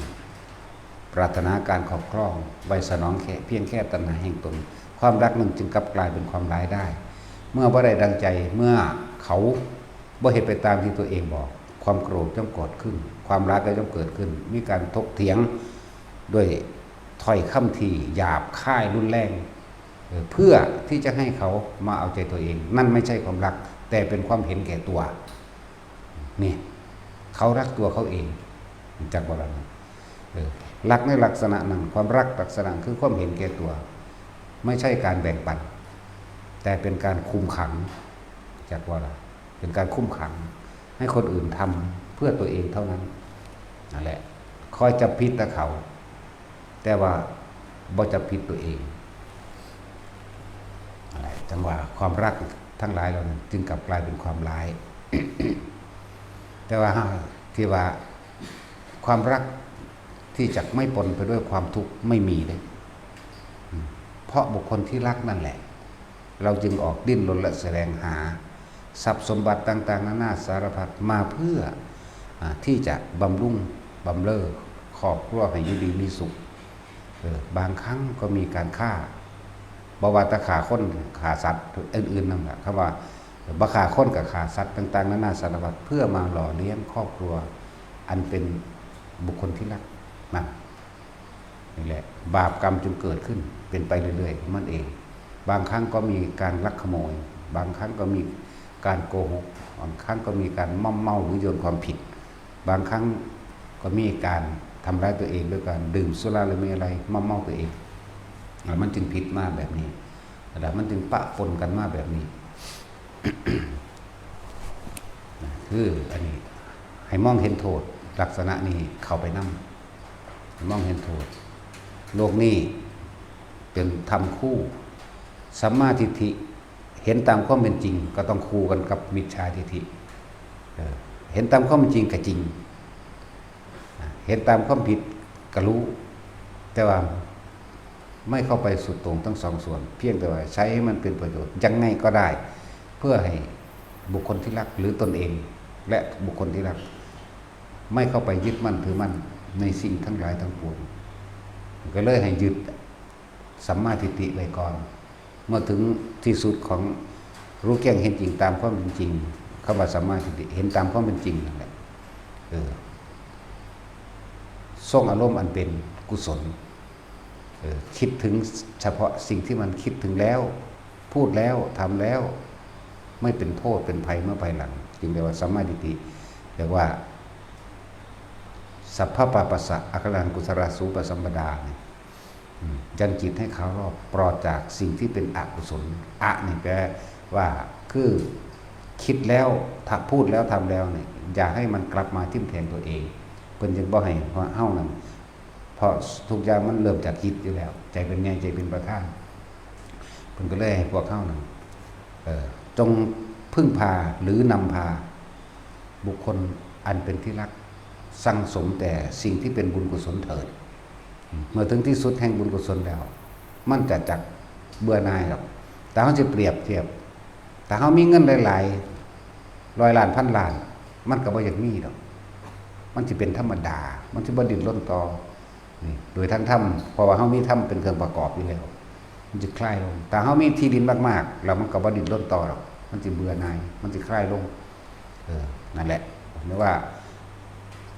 ปรารถนาการครอบครอง ไว้สนองแค่ เพียงแค่ตัณหาแห่งตน ความรักนั้นจึงกลับกลายเป็นความร้ายได้ เมื่อบ่ได้ดังใจ เมื่อเขาบ่เฮ็ดไปตามที่ตัวเองบอก ความโกรธย่อมเกิดขึ้น ความร้ายก็ย่อมเกิดขึ้น มีการถกเถียงด้วยถ้อยคำที่หยาบคายรุนแรง เออ เพื่อที่จะให้เขามาเอาใจตัวเอง นั่นไม่ใช่ความรัก แต่เป็นความเห็นแก่ตัว นี่ เขารักตัวเขาเอง จักบ่ล่ะ เออ รักในลักษณะนั้น ความรักลักษณะคือความเห็นแก่ตัว ไม่ใช่การแบ่งปัน แต่เป็นการคุมขัง จักบ่ล่ะ เป็นการคุมขัง ให้คนอื่นทำเพื่อตัวเองเท่านั้น นั่นแหละ คอยจับผิดแต่เขา แต่ว่าบ่จับผิดตัวเอง นั่นแหละ จั่งว่าความรักทั้งหลายเหล่านั้นจึงกลับกลายเป็นความร้าย แต่ว่าที่ว่าความรักที่จะไม่ปนไปด้วยความทุกข์ไม่มีเลย อืม เพราะบุคคลที่รักนั่นแหละ เราจึงออกดิ้นรนและแสวงหาทรัพย์สมบัติต่างๆ นานาสารพัดมาเพื่อ อ่า ที่จะบำรุงบำเรอครอบครัวให้อยู่ดีมีสุข เออ บางครั้งก็มีการฆ่า บ่ว่าแต่ฆ่าคน ฆ่าสัตว์อื่นๆ นั่นแหละ คำว่าบ่ฆ่าคนก็ฆ่าสัตว์ต่างๆ นานาสารพัด เพื่อมาหล่อเลี้ยงครอบครัว อันเป็นบุคคลที่รักนั่น นี่แหละ บาปกรรมจึงเกิดขึ้น เป็นไปเรื่อยๆ ของมันเอง บางครั้งก็มีการลักขโมย บางครั้งก็มีการโกหก บางครั้งก็มีการม่อมเมาหรือโยนความผิด บางครั้งก็มีการทำร้ายตัวเองด้วยการดื่มสุราและเมรัยม่อมเมาตัวเอง แล้วมันจึงผิดมาแบบนี้ แล้วมันจึงปะปนกันมาแบบนี้ คืออันนี้ ให้มองเห็นโทษลักษณะนี้เข้าไปนำ ให้มองเห็นโทษ โลกนี้เป็นธรรมคู่ สัมมาทิฏฐิ เห็นตามความเป็นจริง ก็ต้องคู่กันกับมิจฉาทิฏฐิ เออ เห็นตามความเป็นจริงก็จริง อ่ะ เห็นตามความผิดก็รู้ แต่ว่าไม่เข้าไปสุดโต่งทั้งสองส่วน เพียงแต่ว่าใช้ให้มันเป็นประโยชน์ยังไงก็ได้ เพื่อให้บุคคลที่รักหรือตนเอง และบุคคลที่รัก ไม่เข้าไปยึดมั่นถือมั่นในสิ่งทั้งหลายทั้งปวง ก็เลยให้ยึดสัมมาทิฏฐิไว้ก่อน เมื่อถึงที่สุดของรู้แจ้งเห็นจริงตามความเป็นจริง คำว่าสัมมาทิฏฐิ เห็นตามความเป็นจริงนั่นแหละ เออ ทรงอารมณ์อันเป็นกุศล เออ คิดถึงเฉพาะสิ่งที่มันคิดถึงแล้ว พูดแล้ว ทำแล้ว ไม่เป็นโทษเป็นภัยเมื่อภายหลัง จึงเรียกว่าสัมมาทิฏฐิ เรียกว่า สัพพะปาปัสสะ อะคะหัง กุศลาสูปสัมปดาเนี่ย อืม ยังจิตให้เขารอบปลอดจากสิ่งที่เป็นอกุศล อะนี่แปลว่า คือคิดแล้ว ถ้าพูดแล้ว ทำแล้วเนี่ย อย่าให้มันกลับมาทิ่มแทงตัวเอง เพิ่นจึงบ่ให้เฮานั่น เพราะทุกอย่างมันเริ่มจากจิตอยู่แล้ว ใจเป็นใหญ่ ใจเป็นประธาน เพิ่นก็เลยให้พวกเฮานั่น เอ่อ จงพึ่งพาหรือนำพาบุคคลอันเป็นที่รัก สั่งสมแต่สิ่งที่เป็นบุญกุศลเถิด เมื่อถึงที่สุดแห่งบุญกุศลแล้ว มันจะจักเบื่อหน่ายดอก แต่เฮาสิเปรียบเทียบ ถ้าเฮามีเงินหลายๆ ร้อยล้าน พันล้าน มันก็บ่อยากมีดอก มันสิเป็นธรรมดา มันสิบ่ดิ้นรนต่อ นี่ โดยทางธรรม เพราะว่าเฮามีธรรมเป็นเครื่องประกอบอยู่แล้ว มันจะคลายลง ถ้าเฮามีที่ดินมากๆ แล้วมันก็บ่ดิ้นรนต่อดอก มันสิเบื่อหน่าย มันสิคลายลง เออ นั่นแหละ ผมว่า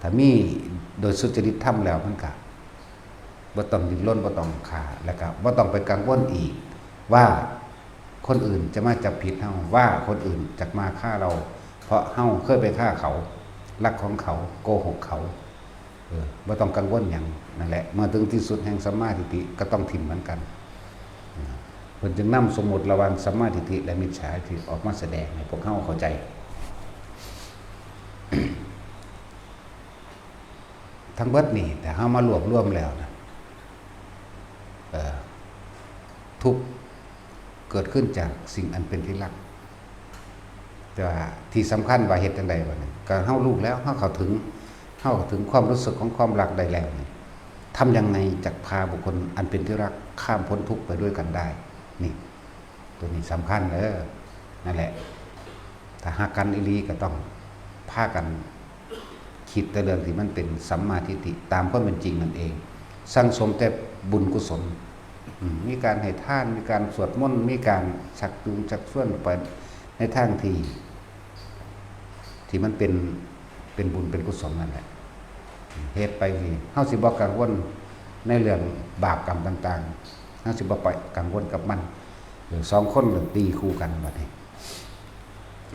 ถ้ามีโดยสุจริตธรรมแล้วมันก็บ่ต้องดิ้นรน บ่ต้องฆ่า แล้วก็บ่ต้องไปกังวลอีก ว่าคนอื่นจะมาจับผิดเฮา ว่าคนอื่นจะมาฆ่าเรา เพราะเฮาเคยไปฆ่าเขา ลักของเขา โกหกเขา เออ บ่ต้องกังวลหยัง นั่นแหละ เมื่อถึงที่สุดแห่งสัมมาทิฏฐิก็ต้องถิ่มเหมือนกัน เพิ่นจึงนำสมมุติระหว่างสัมมาทิฏฐิและมิจฉาทิฏฐิออกมาแสดงให้พวกเฮาเข้าใจ ทั้งเบิดนี่ ถ้าเฮามารวบรวมแล้วนะ เอ่อ ทุกข์เกิดขึ้นจากสิ่งอันเป็นที่รัก แต่ว่าที่สำคัญว่าเฮ็ดจั่งใดบัดนี้ ก็เฮารู้แล้ว เฮาเข้าถึง เฮาเข้าถึงความรู้สึกของความรักได้แล้วนี่ ทำยังไงจะพาบุคคลอันเป็นที่รักข้ามพ้นทุกข์ไปด้วยกันได้ นี่ ตัวนี้สำคัญเด้อ นั่นแหละ ถ้าฮักกันอีหลีก็ต้องพากันคิดแต่เรื่องที่มันเป็นสัมมาทิฏฐิตามความเป็นจริงนั่นเอง สั่งสมแต่บุญกุศล อืม มีการให้ทาน มีการสวดมนต์ มีการชักจูงชักชวนไปในทางที่ ที่มันเป็น เป็นบุญเป็นกุศลนั่นแหละ เฮ็ดไปนี่ เฮาสิบ่กังวลในเรื่องบาปกรรมต่างๆ เฮาสิบ่ไปกังวลกับมัน เออ สองคนตีคู่กันบัดนี้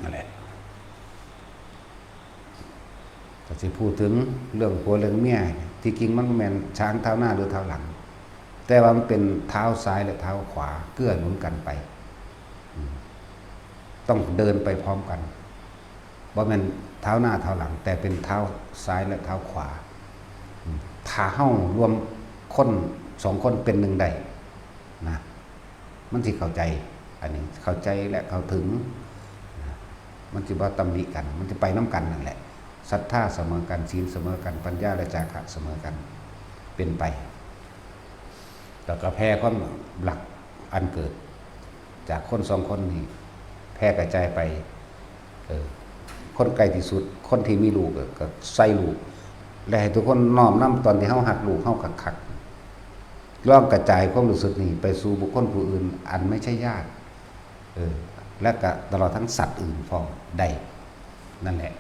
นั่นแหละ ก็สิพูดถึงเรื่องผัวเรื่องเมีย ที่จริงมันบ่แม่นช้างเท้าหน้าหรือเท้าหลัง แต่ว่ามันเป็นเท้าซ้ายและเท้าขวาเกื้อหนุนกันไป อืม ต้องเดินไปพร้อมกัน บ่แม่นเท้าหน้าเท้าหลัง แต่เป็นเท้าซ้ายและเท้าขวา อืม ถ้าเฮารวมคนสองคนเป็นหนึ่งได้นะ มันสิเข้าใจ อันนี้เข้าใจและเข้าถึงนะ มันสิบ่ตำหนิกัน มันสิไปนำกันนั่นแหละ ศรัทธาเสมอกัน ศีลเสมอกัน ปัญญาและจาคะเสมอกัน เป็นไป แล้วก็แผ่ความรักอันเกิดจากคนสองคนนี้ แผ่กระจายไป เออ คนใกล้ที่สุด คนที่มีลูกก็ ก็ใส่ลูก และให้ทุกคนน้อมนำตอนที่เฮาฮักลูกเฮาคักๆ ลองกระจายความรู้สึกนี้ไปสู่บุคคลผู้อื่นอันไม่ใช่ญาติ เออ และก็ตลอดทั้งสัตว์อื่นพร้อมได้ นั่นแหละ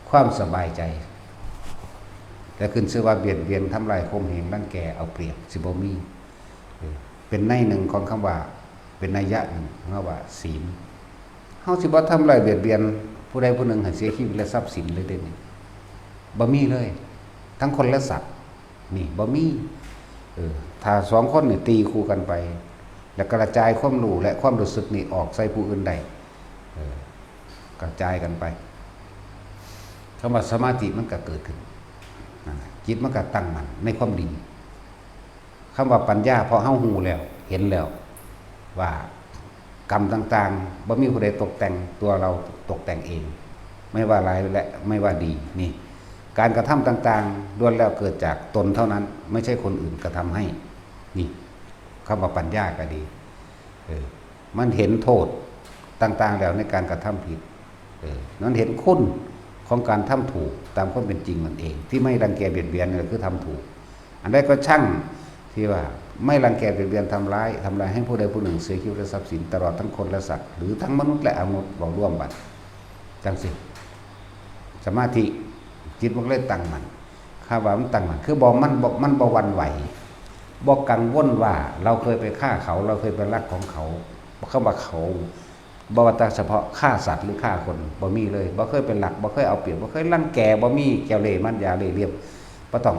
ความสบายใจ แต่ขึ้นชื่อว่าเบียดเบียน ทำลาย ข่มเหง รังแก เอาเปรียบ สิบ่มี เออ เป็นในหนึ่งของคำว่า เป็นนัยยะหนึ่งของคำว่าศีล เฮาสิบ่ทำลายเบียดเบียนผู้ใดผู้หนึ่งให้เสียชีวิตและทรัพย์สินเลยเด้นี่ บ่มีเลย ทั้งคนและสัตว์ นี่บ่มี เออ ถ้าสองคนนี่ตีคู่กันไป แล้วกระจายความรู้และความรู้สึกนี่ออกใส่ผู้อื่นได้ เออ กระจายกันไป คำว่าสมาธิมันก็เกิดขึ้น นั่นแหละ จิตมันก็ตั้งมั่นในความดี คำว่าปัญญา เพราะเฮาฮู้แล้ว เห็นแล้ว ว่ากรรมต่างๆ บ่มีผู้ใดตกแต่ง ตัวเราตกแต่งเอง ไม่ว่าร้ายและไม่ว่าดี นี่ การกระทำต่างๆ ล้วนแล้วเกิดจากตนเท่านั้น ไม่ใช่คนอื่นกระทำให้ นี่ คำว่าปัญญาก็ดี เออ มันเห็นโทษต่างๆ แล้วในการกระทำผิด เออ มันเห็นคุณของการทำถูกตามความเป็นจริงนั่นเอง ที่ไม่รังแกเบียดเบียนนี่ก็คือทำถูก อันใดก็ช่างที่ว่าไม่รังแกเบียดเบียนทำร้าย ทำลายให้ผู้ใดผู้หนึ่งเสียชีวิตและทรัพย์สิน ตลอดทั้งคนและสัตว์ หรือทั้งมนุษย์และอมนุษย์ เว้าร่วมบัด จังสิ สมาธิ จิตมันเลยตั้งมั่น คำว่ามันตั้งมั่น คือบ่ มันบ่ มันบ่หวั่นไหว บ่กังวลว่าเราเคยไปฆ่าเขา เราเคยไปลักของเขา คำว่าเขา บ่ว่าแต่เฉพาะฆ่าสัตว์หรือฆ่าคน บ่มีเลย บ่เคยไปลัก บ่เคยเอาเปรียบ บ่เคยรังแก บ่มีเจ้าเล่ห์มารยาเล่ห์เหลี่ยม บ่ต้อง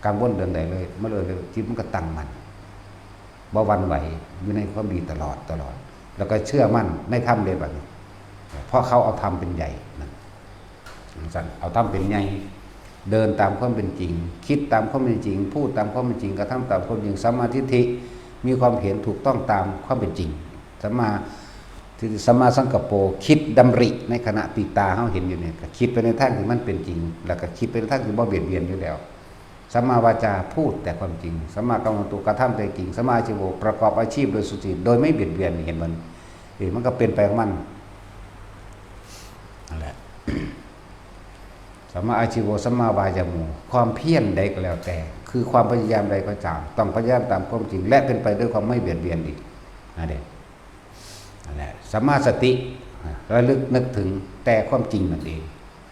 กังวลเรื่องใดเลย มันเลย จิตมันก็ตั้งมั่น บ่หวั่นไหว อยู่ในความดีตลอด ตลอด แล้วก็เชื่อมั่นในธรรมเลยบัดนี้ เพราะเขาเอาธรรมเป็นใหญ่นะ จั่งซั่น เอาธรรมเป็นใหญ่ เดินตามความเป็นจริง คิดตามความเป็นจริง พูดตามความเป็นจริง กระทำตามความจริง สัมมาทิฏฐิ มีความเห็นถูกต้องตามความเป็นจริง สัมมาทิฏฐิ สัมมาสังกัปโป คิดดำริในขณะที่ตาเฮาเห็นอยู่เนี่ย ก็คิดไปในทางที่มันเป็นจริง แล้วก็คิดไปในทางที่บ่เบียดเบียนอยู่แล้ว สัมมาวาจา พูดแต่ความจริง สัมมากัมมันโต กระทำแต่จริง สัมมาอาชีโว ประกอบอาชีพโดยสุจริต โดยไม่เบียดเบียน เห็นมัน เออ มันก็เป็นไปของมัน นั่นแหละ สัมมาอาชีโว สัมมาวายาโม ความเพียรใดก็แล้วแต่ คือความพยายามใดก็ตาม ต้องพยายามตามความจริง และเป็นไปด้วยความไม่เบียดเบียนอีก นั่นเอง นั่นแหละ สัมมาสติ ระลึกนึกถึงแต่ความจริงนั่นเอง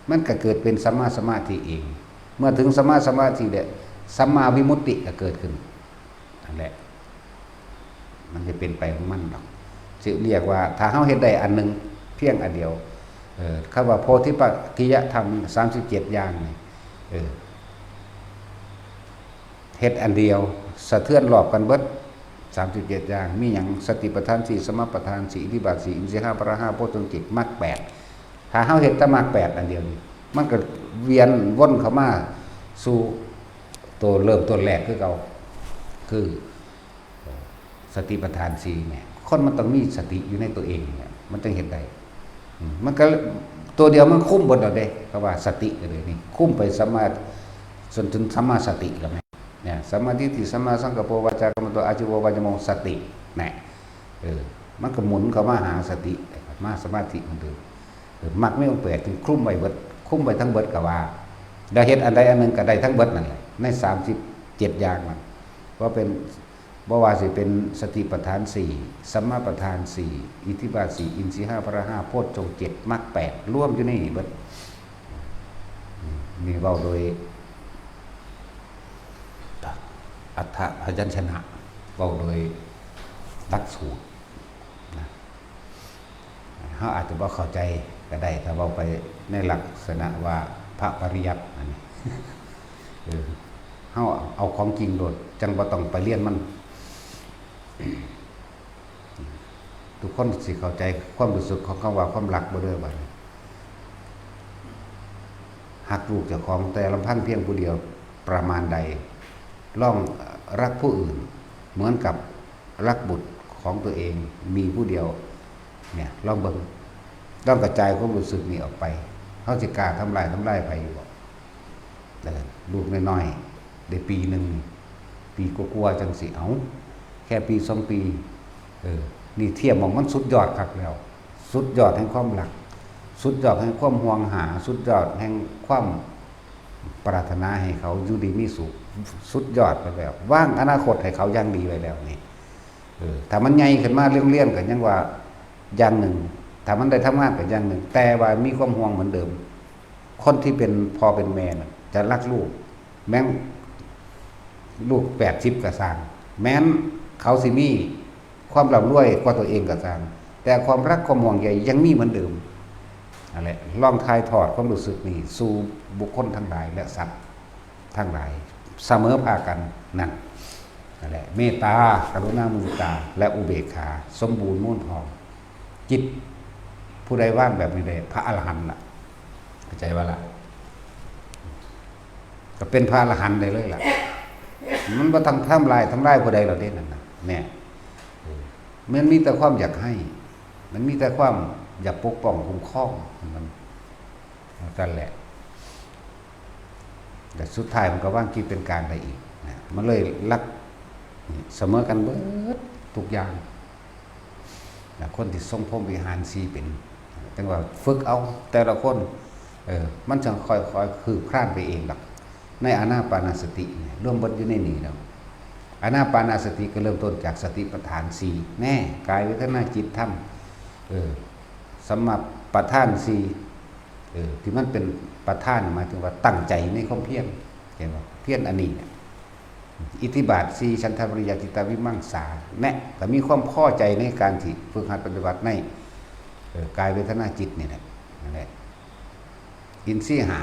มันก็เกิดเป็นสัมมาสมาธิเอง เมื่อถึงสัมมาสมาธิแล้ว สัมมาวิมุตติก็เกิดขึ้น นั่นแหละ มันจะเป็นไปของมันดอก สิเรียกว่าถ้าเฮาเฮ็ดได้อันหนึ่งเพียงอันเดียว เออ คำว่าโพธิปักขิยธรรมสามสิบเจ็ดอย่างนี่ เออ เฮ็ดอันเดียว สะเทือนรอบกันเบิด สามสิบเจ็ดอย่าง มีหยัง สติปัฏฐานสี่ สมาปัฏฐานสี่ อิทธิบาทสี่ อินทรีย์ห้า พละห้า โพชฌงค์เจ็ด มรรคแปด ถ้าเฮาเฮ็ดแต่มรรคแปดอันเดียวนี่ มันก็เวียนวนเข้ามาสู่ตัวเริ่มต้นแรกคือเก่า คือ สติปัฏฐานสี่เนี่ย คนมันต้องมีสติอยู่ในตัวเองเนี่ย มันต้องเฮ็ดได้ อืม มันก็ตัวเดียวมันคุมเบิดแล้วเด้ เพราะว่าสติก็เลยนี่ คุมไปสัมมา จนถึงสัมมาสติแล้วแม่น เนี่ย สัมมาทิฏฐิ สัมมาสังกัปโป วาจากำมันโต อาชีวะ วายโม สติ เนี่ย เออ มันก็หมุนเข้ามาหาสติ มาสมาธิเหมือนเดิม เออ มรรคมีองค์แปดที่คุมไว้เบิด คุมไว้ทั้งเบิดก็ว่า ได้เฮ็ดอันใดอันหนึ่งก็ได้ทั้งเบิดนั่นแหละ ในสามสิบเจ็ดอย่างมัน ว่าเป็น บ่ว่าสิเป็นสติปัฏฐานสี่ สัมมาปัฏฐานสี่ อิทธิบาทสี่ อินทรีย์ห้า พละห้า โพชฌงค์เจ็ด มรรคแปด รวมอยู่ในนี่เบิด นี่เว้าโดย อัฏฐพยัญชนะ เว้าโดยหลักสูตรนะ เฮาอาจจะบ่เข้าใจก็ได้ ถ้าเว้าไปในลักษณะว่าพระปริยัตินั่น เออ เฮาเอาของจริงโลด จั่งบ่ต้องไปเรียนมัน ทุกคนสิเข้าใจความรู้สึกของคำว่าความรักบ่เด้อบัดนี้ ฮักลูกเจ้าของแต่ลำพังเพียงผู้เดียวประมาณใด ลองรักผู้อื่นเหมือนกับรักบุตรของตัวเองมีผู้เดียว เนี่ย ลองเบิ่ง ลองกระจายความรู้สึกนี้ออกไป เฮาสิกล้าทำลาย ทำลายไผอยู่บ่ เออ ลูกน้อยๆ ได้ปีหนึ่ง ปีกว่าๆ จั่งสิ เอ้า แค่ปีสองปี เออ นี่เทียบหม่องมันสุดยอดคักแล้ว สุดยอดแห่งความรัก สุดยอดแห่งความห่วงหา สุดยอดแห่งความปรารถนาให้เขาอยู่ดีมีสุข สุดยอดไปแล้ว วางอนาคตให้เขาอย่างดีไว้แล้วนี่ เออ ถ้ามันใหญ่ขึ้นมาเรื่อยๆ ก็ยังว่าอย่างหนึ่ง ถ้ามันได้ทำงานก็อย่างหนึ่ง แต่ว่ามีความห่วงเหมือนเดิม คนที่เป็นพ่อเป็นแม่น่ะ จะรักลูก แม้นลูกแปดสิบก็ซ่าง แม้นเขาสิมีความร่ำรวยกว่าตัวเองก็ซ่าง แต่ความรักความห่วงใยยังมีเหมือนเดิม นั่นแหละ ลองถ่ายทอดความรู้สึกนี้สู่บุคคลทั้งหลายและสัตว์ทั้งหลาย เสมอภาคกัน นั่น นั่นแหละ เมตตา กรุณา มุทิตา และอุเบกขา สมบูรณ์มูลพร้อม จิตผู้ใดวางแบบนี้ได้ พระอรหันต์ล่ะ เข้าใจบ่ล่ะ ก็เป็นพระอรหันต์ได้เลยล่ะ มันบ่ต้องทำลาย ทำลายผู้ใดหรอกเด้นั่นน่ะ เนี่ย เออ มันมีแต่ความอยากให้ มันมีแต่ความอยากปกป้องคุ้มครอง มัน นั่นแหละ แต่สุดท้ายมันก็วางจิตเป็นกลางได้อีกนะ มันเลยรักเสมอกันเบิดทุกอย่างนะ คนที่ทรงพรหมวิหารสี่เป็น จั่งว่าฝึกเอาแต่ละคน เออ มันจั่งค่อยๆ คืบคลานไปเองดอก ในอานาปานสติเนี่ย รวมเบิดอยู่ในนี้แล้ว อานาปานสติก็เริ่มต้นจากสติปัฏฐานสี่ แน่ กาย เวทนา จิต ธรรม เออ สัมมาปัฏฐานสี่ เออ ที่มันเป็นปัฏฐาน หมายถึงว่าตั้งใจในความเพียร เห็นบ่ เพียรอันนี้เนี่ย อิทธิบาทสี่ ฉันทะ วิริยะ จิตตะ วิมังสา แน่ ก็มีความพอใจในการที่ฝึกหัดปฏิบัติใน เออ กาย เวทนา จิตนี่แหละ นั่นแหละ อินทรีย์ห้า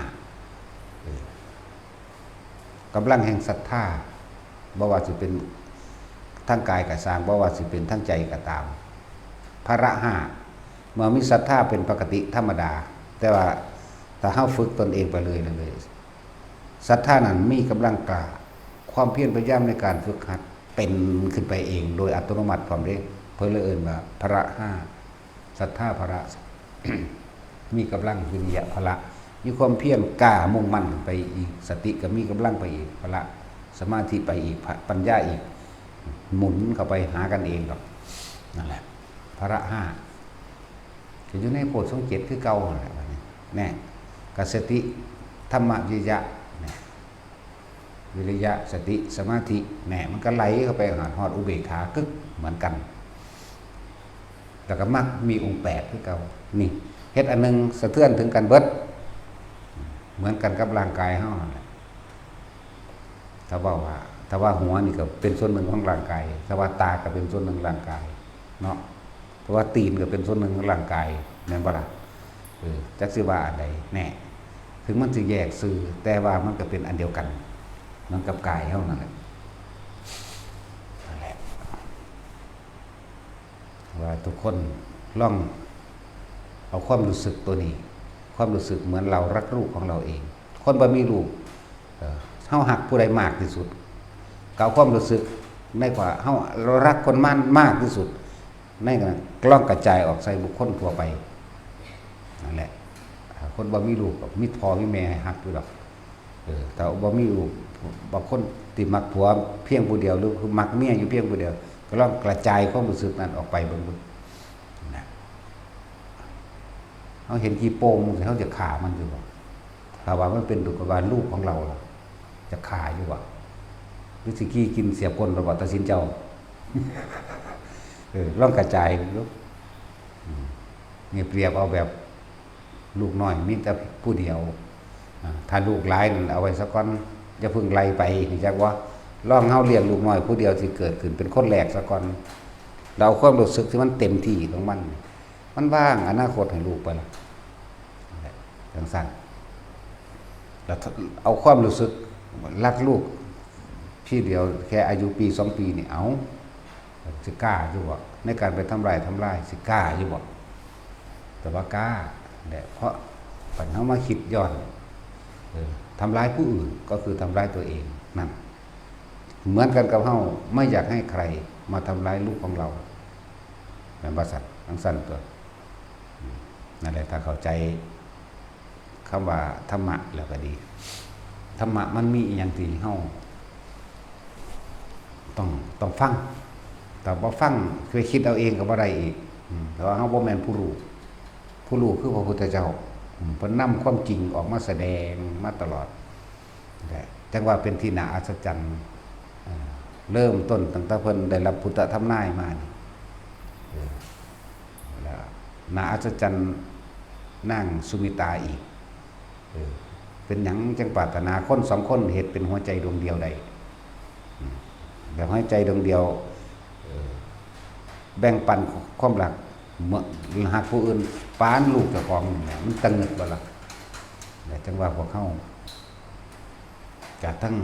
เออ กำลังแห่งศรัทธา บ่ว่าสิเป็นทางกายก็ซ่าง บ่ว่าสิเป็นทางใจก็ตาม พละห้า เมื่อมีศรัทธาเป็นปกติธรรมดา แต่ว่าถ้าเฮาฝึกตนเองไปเรื่อยๆ ศรัทธานั้นมีกำลังกล้า ความเพียรพยายามในการฝึกหัดเป็นขึ้นไปเองโดยอัตโนมัติพร้อมเด้ เพิ่นเลยเอิ้นว่าพละห้า ศรัทธาพละ มีกำลังวิริยะพละ มีความเพียรกล้ามุ่งมั่นไปอีก สติก็มีกำลังไปอีก พละ สมาธิไปอีก พะ ปัญญาอีก หมุนเข้าไปหากันเองดอก นั่นแหละ พละห้า ก็อยู่ในโพชฌงค์เจ็ดคือเก่านั่นแหละ บัดนี้ แน่ ก็สติ ธรรมะ วิริยะ แน่ วิริยะ สติ สมาธิ แน่ มันก็ไหลเข้าไปหาฮอดอุเบกขากึกเหมือนกัน แล้วก็มักมีองค์แปดคือเก่า นี่ เฮ็ดอันหนึ่งสะเทือนถึงกันเบิด เหมือนกันกับร่างกายเฮานั่นแหละ ถ้าว่าว่า ถ้าว่าหัวนี่ก็เป็นส่วนหนึ่งของร่างกาย ถ้าว่าตาก็เป็นส่วนหนึ่งร่างกาย เนาะ เพราะว่าตีนก็เป็นส่วนหนึ่งของร่างกาย แม่นบ่ล่ะ เออ จักสิว่าอันใดแน่ ถึงมันสิแยกซื่อ แต่ว่ามันก็เป็นอันเดียวกัน เหมือนกับกายเฮานั่นแหละ นั่นแหละ ว่าทุกคนลองเอาความรู้สึกตัวนี้ ความรู้สึกเหมือนเรารักลูกของเราเอง คนบ่มีลูก เอ่อ เฮาฮักผู้ใดมากที่สุด ก็เอาความรู้สึกในว่าเฮา เรารักคนมันมากที่สุด ในนั้นลองกระจายออกใส่บุคคลทั่วไป นั่นแหละ อ่า คนบ่มีลูกก็มีพ่อมีแม่ให้ฮักอยู่ดอก เออ ถ้าบ่มีลูก บางคนที่มักผัวเพียงผู้เดียว หรือมักเมียอยู่เพียงผู้เดียว ก็ลองกระจายความรู้สึกนั้นออกไปเบิ่งดู นะ เฮาเห็นขี้โป้งจั่งซี้ เฮาจะฆ่ามันอยู่บ่ ถ้าว่ามันเป็นลูก ก็ว่าลูกของเราล่ะ จะฆ่าอยู่บ่ หรือสิขี้กินเสียบก้นเราบ่ ตัดสินเจ้า เออ ลองกระจายเบิ่งดู อืม นี่เปรียบเอาแบบลูกน้อยมีแต่ผู้เดียว อ่า ถ้าลูกหลายนั่นเอาไว้ซะก่อน อย่าเพิ่งไล่ไป รู้จักบ่ ลองเฮาเลี้ยงลูกน้อยผู้เดียวที่เกิดขึ้นเป็นคนแรกซะก่อน เราเอาความรู้สึกที่มันเต็มที่ของมัน มันวางอนาคตให้ลูกไปละ จั่งซั่น แล้วเอาความรู้สึกรักลูกทีเดียวแค่อายุปีสองปีนี่ เอา สิกล้าอยู่บ่ ในการไปทำลาย ทำลาย สิกล้าอยู่บ่ แต่ว่ากล้าแหละ เพราะคันเฮามาคิดย้อน เออ ทำร้ายผู้อื่นก็คือทำร้ายตัวเอง นั่น เหมือนกันกับเฮาไม่อยากให้ใครมาทำร้ายลูกของเรา แม่นบ่ซั่น จั่งซั่นตั๊ว อืม นั่นแหละ ถ้าเข้าใจคำว่าธรรมะแล้วก็ดี ธรรมะมันมีอิหยังที่เฮาต้อง ต้องฟัง ถ้าบ่ฟัง ไปคิดเอาเองก็บ่ได้อีก อืม เพราะว่าเฮาบ่แม่นผู้รู้ ผู้รู้คือพระพุทธเจ้า อืม เพิ่นนำความจริงออกมาแสดงมาตลอด จั่งว่าเป็นที่น่าอัศจรรย์ เอ่อ เริ่มต้นตั้งแต่เพิ่นได้รับพุทธทำนายมานี่ เออ แล้วน่าอัศจรรย์นางสุมิตาอีก เออ เป็นหยังจั่งปรารถนาคนสองคนเฮ็ดเป็นหัวใจดวงเดียวได้ อืม แบบหัวใจดวงเดียว เออ แบ่งปันความรัก เหมือนฮักผู้อื่นปานลูกเจ้าของนี่แหละ มันตะเงิดบ่ล่ะ และจั่งว่าพวกเฮา กะทั้ง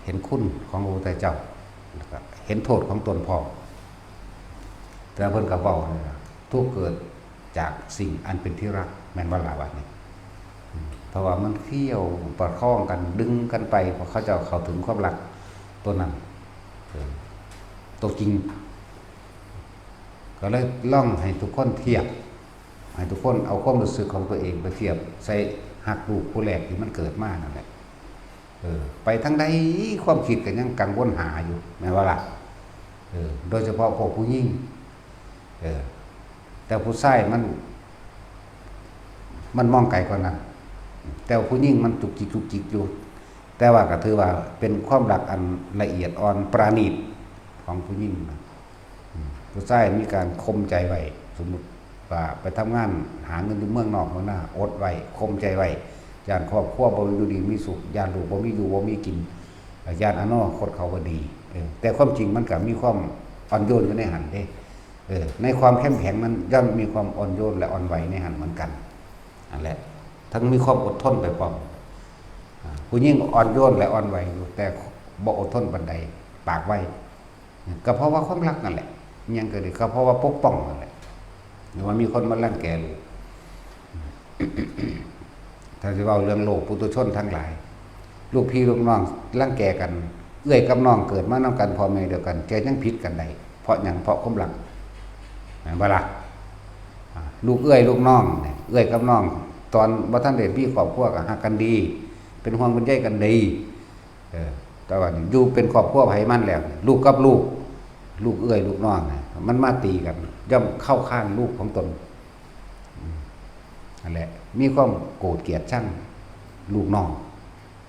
เห็นคุณของพระพุทธเจ้า แล้วก็เห็นโทษของตนพร้อม แต่เพิ่นก็เว้านั่นล่ะ ทุกข์เกิดจากสิ่งอันเป็นที่รัก แม่นบ่ล่ะบัดนี้ อืม เพราะว่ามันเคี่ยวประคองกัน ดึงกันไป พอเขาเจ้าเข้าถึงความรักตัวนั้น เออ ตัวจริง ก็เลยลองให้ทุกคนเทียบ ให้ทุกคนเอาความรู้สึกของตัวเองไปเทียบใส่ฮักลูกผู้แรกที่มันเกิดมานั่นแหละ เออ ไปทางใดความคิดก็ยังกังวลหาอยู่ แม่นบ่ล่ะ เออ โดยเฉพาะพวกผู้หญิง เออ แต่ผู้ชายมัน มันมองไกลกว่านั้น แต่ว่าผู้หญิงมันจุกจิกจุกจิกอยู่ แต่ว่าก็ถือว่าเป็นความรักอันละเอียดอ่อนประณีตของผู้หญิงนะ อืม ผู้ชายมีการข่มใจไว้ สมมุติว่าไปทำงานหาเงินอยู่เมืองนอกเมืองนา อดไว้ ข่มใจไว้ ย้านครอบครัวบ่อยู่ดีมีสุข ย้านลูกบ่มีอยู่บ่มีกิน ย้านอนาคตเขาบ่ดี เออ แต่ความจริงมันก็มีความอ่อนโยนอยู่ในหั้นเด้ เออ ในความเข้มแข็งนั้นย่อมมีความอ่อนโยนและอ่อนไหวในหั้นเหมือนกัน นั่นแหละ ทั้งมีความอดทนไปพร้อม อ่า ผู้หญิงอ่อนโยนและอ่อนไหวอยู่ แต่บ่อดทนปานใด ปากไว ก็เพราะว่าความรักนั่นแหละ อิหยังก็ดี ก็เพราะว่าปกป้องนั่นแหละ หรือว่ามีคนมารังแกลูก ถ้าสิเว้าเรื่องโลกปุถุชนทั้งหลาย ลูกพี่ลูกน้องรังแกกัน เอื้อยกับน้องเกิดมานำกันพ่อแม่เดียวกัน แต่ยังผิดกันได้ เพราะหยัง เพราะความรัก แม่นบ่ล่ะ อ่า ลูกเอื้อยลูกน้องเนี่ย เอื้อยกับน้อง ตอนบ่ทันได้มีครอบครัวก็ฮักกันดี เป็นห่วงเป็นใยกันดี เออ แต่ว่านี่อยู่เป็นครอบครัวไผมันแล้ว ลูกกับลูก ลูกเอื้อยลูกน้องเนี่ย มันมาตีกัน ย่อมเข้าข้างลูกของตน อืม นั่นแหละ มีความโกรธเกลียดชังลูกน้อง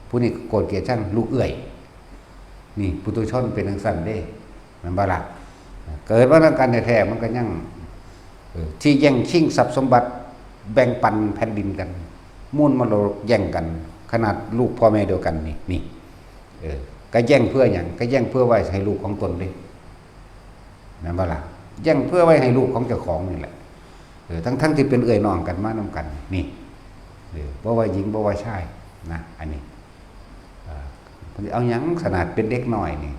ผู้นี้ก็โกรธเกลียดชังลูกเอื้อย นี่ปุถุชนเป็นจั่งซั้นเด้ แม่นบ่ล่ะ เกิดมานำกันแท้ๆ มันก็ยัง เออ ที่แย่งชิงทรัพย์สมบัติ แบ่งปันแผ่นดินกัน มูลมรดกแย่งกัน ขนาดลูกพ่อแม่เดียวกันนี่ นี่ เออ ก็แย่งเพื่อหยัง ก็แย่งเพื่อไว้ให้ลูกของตนเด้ แม่นบ่ล่ะ แย่งเพื่อไว้ให้ลูกของเจ้าของนี่แหละ เออ ทั้งๆที่เป็นเอื้อยน้องกันมานำกัน นี่ เออ บ่ว่าหญิงบ่ว่าชายนะ อันนี้ เออ เพิ่นเอาหยัง ขนาดเป็นเด็กน้อยนี่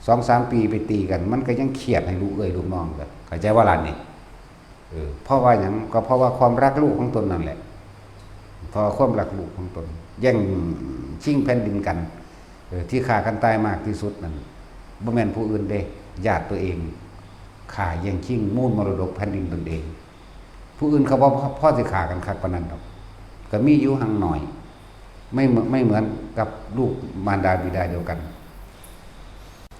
สองสามปีไปตีกัน มันก็ยังเคียดให้ลูกเอื้อยลูกน้องกัน เข้าใจบ่ล่ะนี่ เออ เพราะว่าหยัง ก็เพราะว่าความรักลูกของตนนั่นแหละ เพราะว่าความรักลูกของตน แย่งชิงแผ่นดินกัน เออ ที่ฆ่ากันตายมากที่สุดนั่น บ่แม่นผู้อื่นเด้ ญาติตัวเอง ฆ่าแย่งชิงมูลมรดกแผ่นดินตนเอง ผู้อื่นเขาบ่พอ พอสิฆ่ากันคักปานนั้นดอก ก็มีอยู่หั้งน้อย ไม่เหมือน ไม่เหมือนกับลูกมารดาบิดาเดียวกัน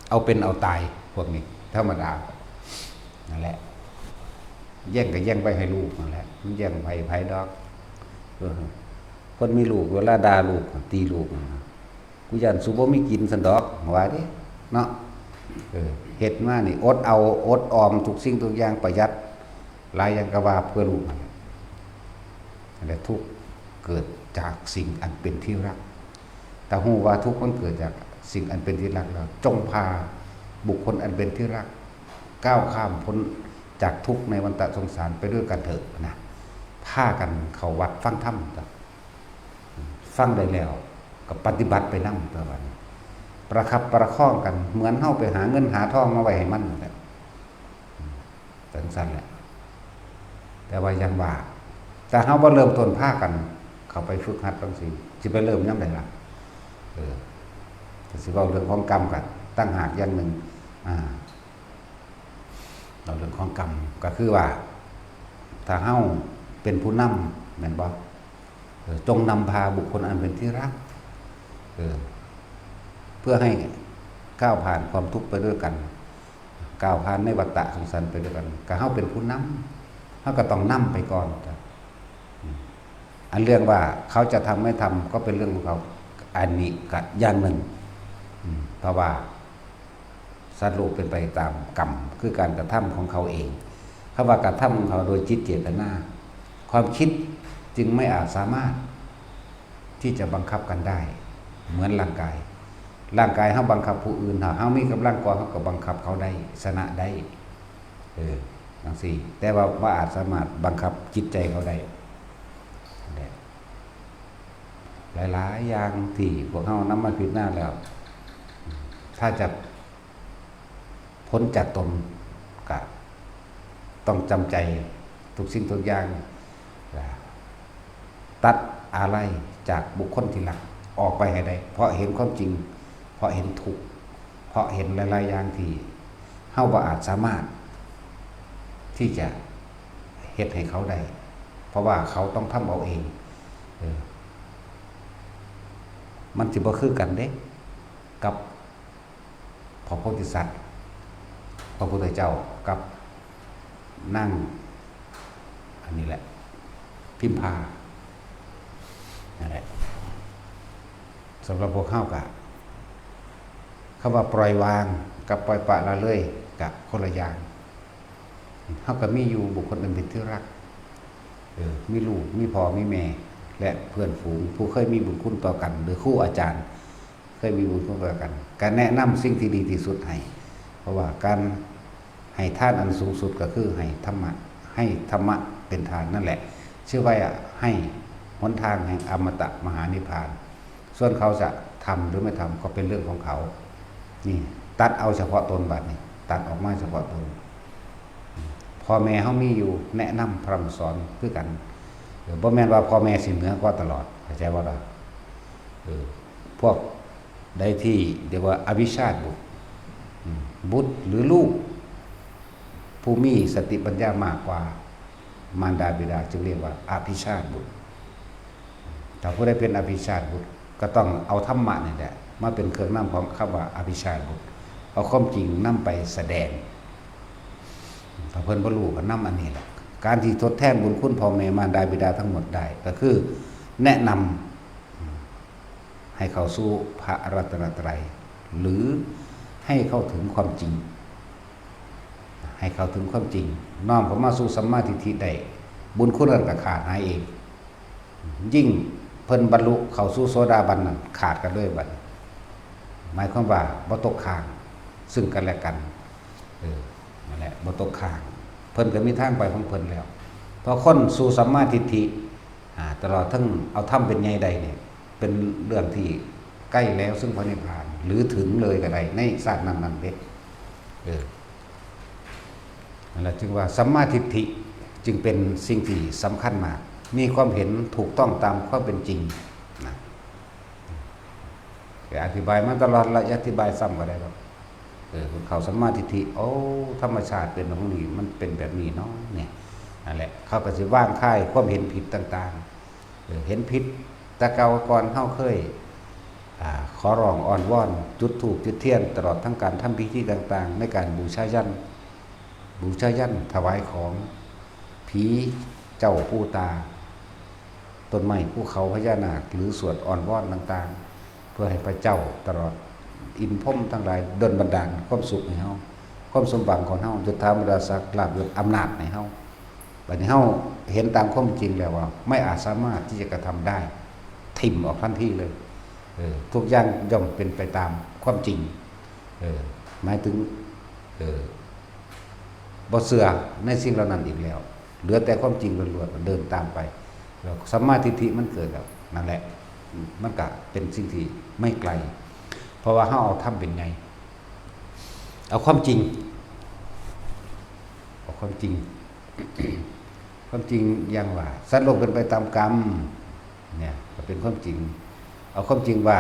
เอาเป็นเอาตายพวกนี้ ธรรมดา นั่นแหละ แย่งก็แย่งไปให้ลูกนั่นแหละ มันแย่งไผไผดอก เออ คนมีลูกเวลาด่าลูก ตีลูก กูย่านสูบ่มีกินซั้นดอก ว่าเด้ เนาะ เออ เฮ็ดมานี่ อดเอา อดออมทุกสิ่งทุกอย่าง ประหยัด หลายอย่างก็ว่าเพื่อลูกนั่นแหละ นั่นแหละ ทุกข์เกิดจากสิ่งอันเป็นที่รัก ถ้าฮู้ว่าทุกข์มันเกิดจากสิ่งอันเป็นที่รักแล้ว จงพาบุคคลอันเป็นที่รัก ก้าวข้ามพ้นจากทุกข์ในวัฏฏะสงสารไปด้วยกันเถอะนะ พากันเข้าวัดฟังธรรมจ้ะ ฟังได้แล้วก็ปฏิบัติไปนำ ตัวบัดนี้ ประคับประคองกัน เหมือนเฮาไปหาเงินหาทองมาไว้ให้มันนั่นแหละ จั่งซั้นแหละ แต่ว่ายังว่า ถ้าเฮาบ่เริ่มต้นพากันเข้าไปฝึกหัดจั่งซี้ สิไปเริ่มยามใดล่ะ เออ ก็สิเว้าเรื่องของกรรมก็ต่างหากอย่างหนึ่ง อ่า เว้าเรื่องของกรรมก็คือว่า ถ้าเฮาเป็นผู้นำ แม่นบ่ เออ จงนำพาบุคคลอันเป็นที่รัก เออ เพื่อให้ก้าวผ่านความทุกข์ไปด้วยกัน ก้าวผ่านในวัฏฏะสงสารไปด้วยกัน ก็เฮาเป็นผู้นำ เฮาก็ต้องนำไปก่อนจ้ะ อืม อันเรื่องว่าเขาจะทำไม่ทำก็เป็นเรื่องของเขา อันนี้ก็อย่างหนึ่ง อืม เพราะว่าสัตว์โลกเป็นไปตามกรรม คือการกระทำของเขาเอง คำว่ากระทำของเขาโดยจิตเจตนา ความคิดจึงไม่อาจสามารถที่จะบังคับกันได้ เหมือนร่างกาย ร่างกายเฮาบังคับผู้อื่น ถ้าเฮามีกำลังกว่า เฮาก็บังคับเขาได้ ชนะได้ เออ จั่งซี้ แต่ว่าบ่อาจสามารถบังคับจิตใจเขาได้ หลายๆ อย่างที่พวกเฮานำมาพิจารณาแล้ว ถ้าจะพ้นจากตน ก็ต้องจำใจทุกสิ่งทุกอย่าง ตัดอาลัยจากบุคคลที่รักออกไปให้ได้ เพราะเห็นความจริง เพราะเห็นทุกข์ เพราะเห็นหลายๆ อย่างที่เฮาบ่อาจสามารถที่จะเฮ็ดให้เขาได้ เพราะว่าเขาต้องทำเอาเอง เออ มันสิบ่คือกันเด้ กับพระโพธิสัตว์ พระพุทธเจ้ากับนาง อันนี้แหละ พิมพา นั่นแหละ สำหรับพวกเฮากะ คำว่าปล่อยวางกับปล่อยปละละเลยกะคนละอย่าง เฮาก็มีอยู่บุคคลอันเป็นที่รัก เออ มีลูก มีพ่อ มีแม่ และเพื่อนฝูง ผู้เคยมีบุญคุณต่อกัน หรือครูอาจารย์ เคยมีบุญคุณต่อกัน ก็แนะนำสิ่งที่ดีที่สุดให้ เพราะว่าการให้ทานอันสูงสุดก็คือให้ธรรมะ ให้ธรรมะเป็นทานนั่นแหละ ชื่อว่าให้หนทางแห่งอมตะมหานิพพาน ส่วนเขาจะทำหรือไม่ทำก็เป็นเรื่องของเขา นี่ ตัดเอาเฉพาะตนบัดนี้ ตัดออกมาเฉพาะตน พ่อแม่เฮามีอยู่ แนะนำพร่ำสอนคือกัน เออ บ่แม่นว่าพ่อแม่สิเหนือกว่าตลอด เข้าใจบ่ล่ะ เออ พวกใดที่เรียกว่าอภิชาติบุตร อืม บุตรหรือลูก ผู้มีสติปัญญามากกว่ามารดาบิดา จึงเรียกว่าอภิชาติบุตร ถ้าผู้ใดเป็นอภิชาติบุตร ก็ต้องเอาธรรมะนี่แหละ มาเป็นเครื่องนำของคำว่าอภิชาติบุตร เอาความจริงนำไปแสดง ถ้าเพิ่นบ่รู้ก็นำอันนี้แหละ การที่ทดแทนบุญคุณพ่อแม่มารดาบิดาทั้งหมดได้ ก็คือแนะนำให้เข้าสู่พระรัตนตรัย หรือให้เข้าถึงความจริง ให้เข้าถึงความจริง น้อมเข้ามาสู่สัมมาทิฏฐิได้ บุญคุณนั้นก็ขาดหายเอง ยิ่งเพิ่นบรรลุเข้าสู่โสดาบันนั้น ขาดกันเลยบัดนี้ หมายความว่าบ่ตกค้างซึ่งกันและกัน เออ นั่นแหละ บ่ตกค้าง เพิ่นก็มีทางไปของเพิ่นแล้ว พอคนสู่สัมมาทิฏฐิ อ่า ตลอดทั้งเอาธรรมเป็นใหญ่ได้เนี่ย เป็นเรื่องที่ใกล้แล้วซึ่งพระนิพพาน หรือถึงเลยก็ได้ ในชาตินั้นๆเด้ เออ นั่นแหละจึงว่าสัมมาทิฏฐิจึงเป็นสิ่งที่สำคัญมาก มีความเห็นถูกต้องตามความเป็นจริงนะ แต่อธิบายมาตลอดละ อธิบายซ้ำก็ได้ครับ เออ เข้าสัมมาทิฏฐิ โอ้ ธรรมชาติเป็นของนี่ มันเป็นแบบนี้เนาะ เนี่ย นั่นแหละ เขาก็สิวางคายความเห็นผิดต่างๆ เออ เห็นผิด แต่เก่าก่อนเฮาเคย อ่า ขอร้องอ้อนวอน จุดธูปจุดเทียน ตลอดทั้งการทำพิธีต่างๆ ในการบูชายัญ บูชายัญถวายของ ผีเจ้าปู่ตา ต้นไม้ภูเขาพญานาค หรือสวดอ้อนวอนต่างๆ เพื่อให้พระเจ้าตลอดอินทร์พรหมทั้งหลายดลบันดาลความสุขให้เฮา ความสมหวังของเฮา ยศถาบรรดาศักดิ์ ลาภยศอำนาจให้เฮา บัดนี้เฮาเห็นตามความจริงแล้วว่า ไม่อาจสามารถที่จะกระทำได้ ถิ่มออกทันทีเลย เออ ทุกอย่างย่อมเป็นไปตามความจริง เออ หมายถึง เออ บ่เชื่อในสิ่งเหล่านั้นอีกแล้ว เหลือแต่ความจริงล้วนๆ เดินตามไป แล้วสัมมาทิฏฐิมันเกิดแล้ว นั่นแหละ มันก็เป็นสิ่งที่ไม่ไกล เพราะว่าเฮาเอาธรรมเป็นใหญ่ เอาความจริง เอาความจริง ความจริงอย่างว่า สัตว์โลกเป็นไปตามกรรม เนี่ย ก็เป็นความจริง เอาความจริงว่า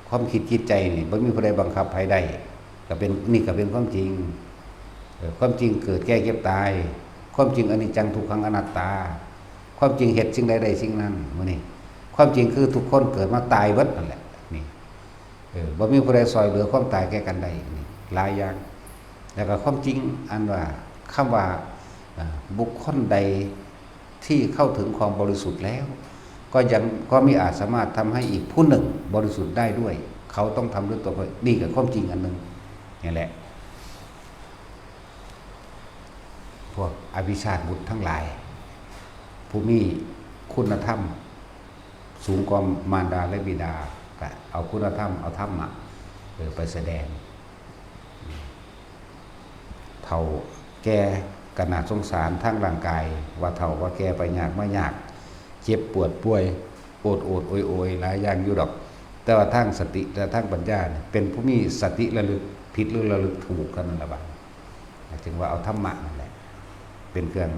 ความคิดจิตใจนี่บ่มีผู้ใดบังคับไผได้ ก็เป็น นี่ก็เป็นความจริง เออ ความจริงเกิดแก่เจ็บตาย ความจริงอนิจจังทุกขังอนัตตา ความจริงเฮ็ดสิ่งใดได้สิ่งนั้น มื้อนี้ ความจริงคือทุกคนเกิดมาตายเบิดนั่นแหละ นี่ เออ บ่มีผู้ใดซ่อยเหลือความตายแก่กันได้ นี่ หลายอย่าง แล้วก็ความจริงอันว่า คำว่า เอ่อ บุคคลใดที่เข้าถึงความบริสุทธิ์แล้ว ก็ยัง ก็มิอาจสามารถทำให้อีกผู้หนึ่งบริสุทธิ์ได้ด้วย เขาต้องทำด้วยตัวเขา นี่ก็ความจริงอันหนึ่ง นี่แหละ พวกอภิชาติบุตรทั้งหลาย ผู้มีคุณธรรมสูงกว่ามารดาและบิดา ก็เอาคุณธรรม เอาธรรมะ เออ ไปแสดง เฒ่าแก่ก็น่าสงสารทางร่างกาย ว่าเฒ่าว่าแก่ไปยากมายาก เจ็บปวดป่วย โอดโอดโอยโอยหลายอย่างอยู่ดอก แต่ว่าทางสติและทางปัญญาเนี่ย เป็นผู้มีสติระลึกผิดหรือระลึกถูกเท่านั้นละบัด จึงว่าเอาธรรมะนั่นแหละ เป็นเครื่อง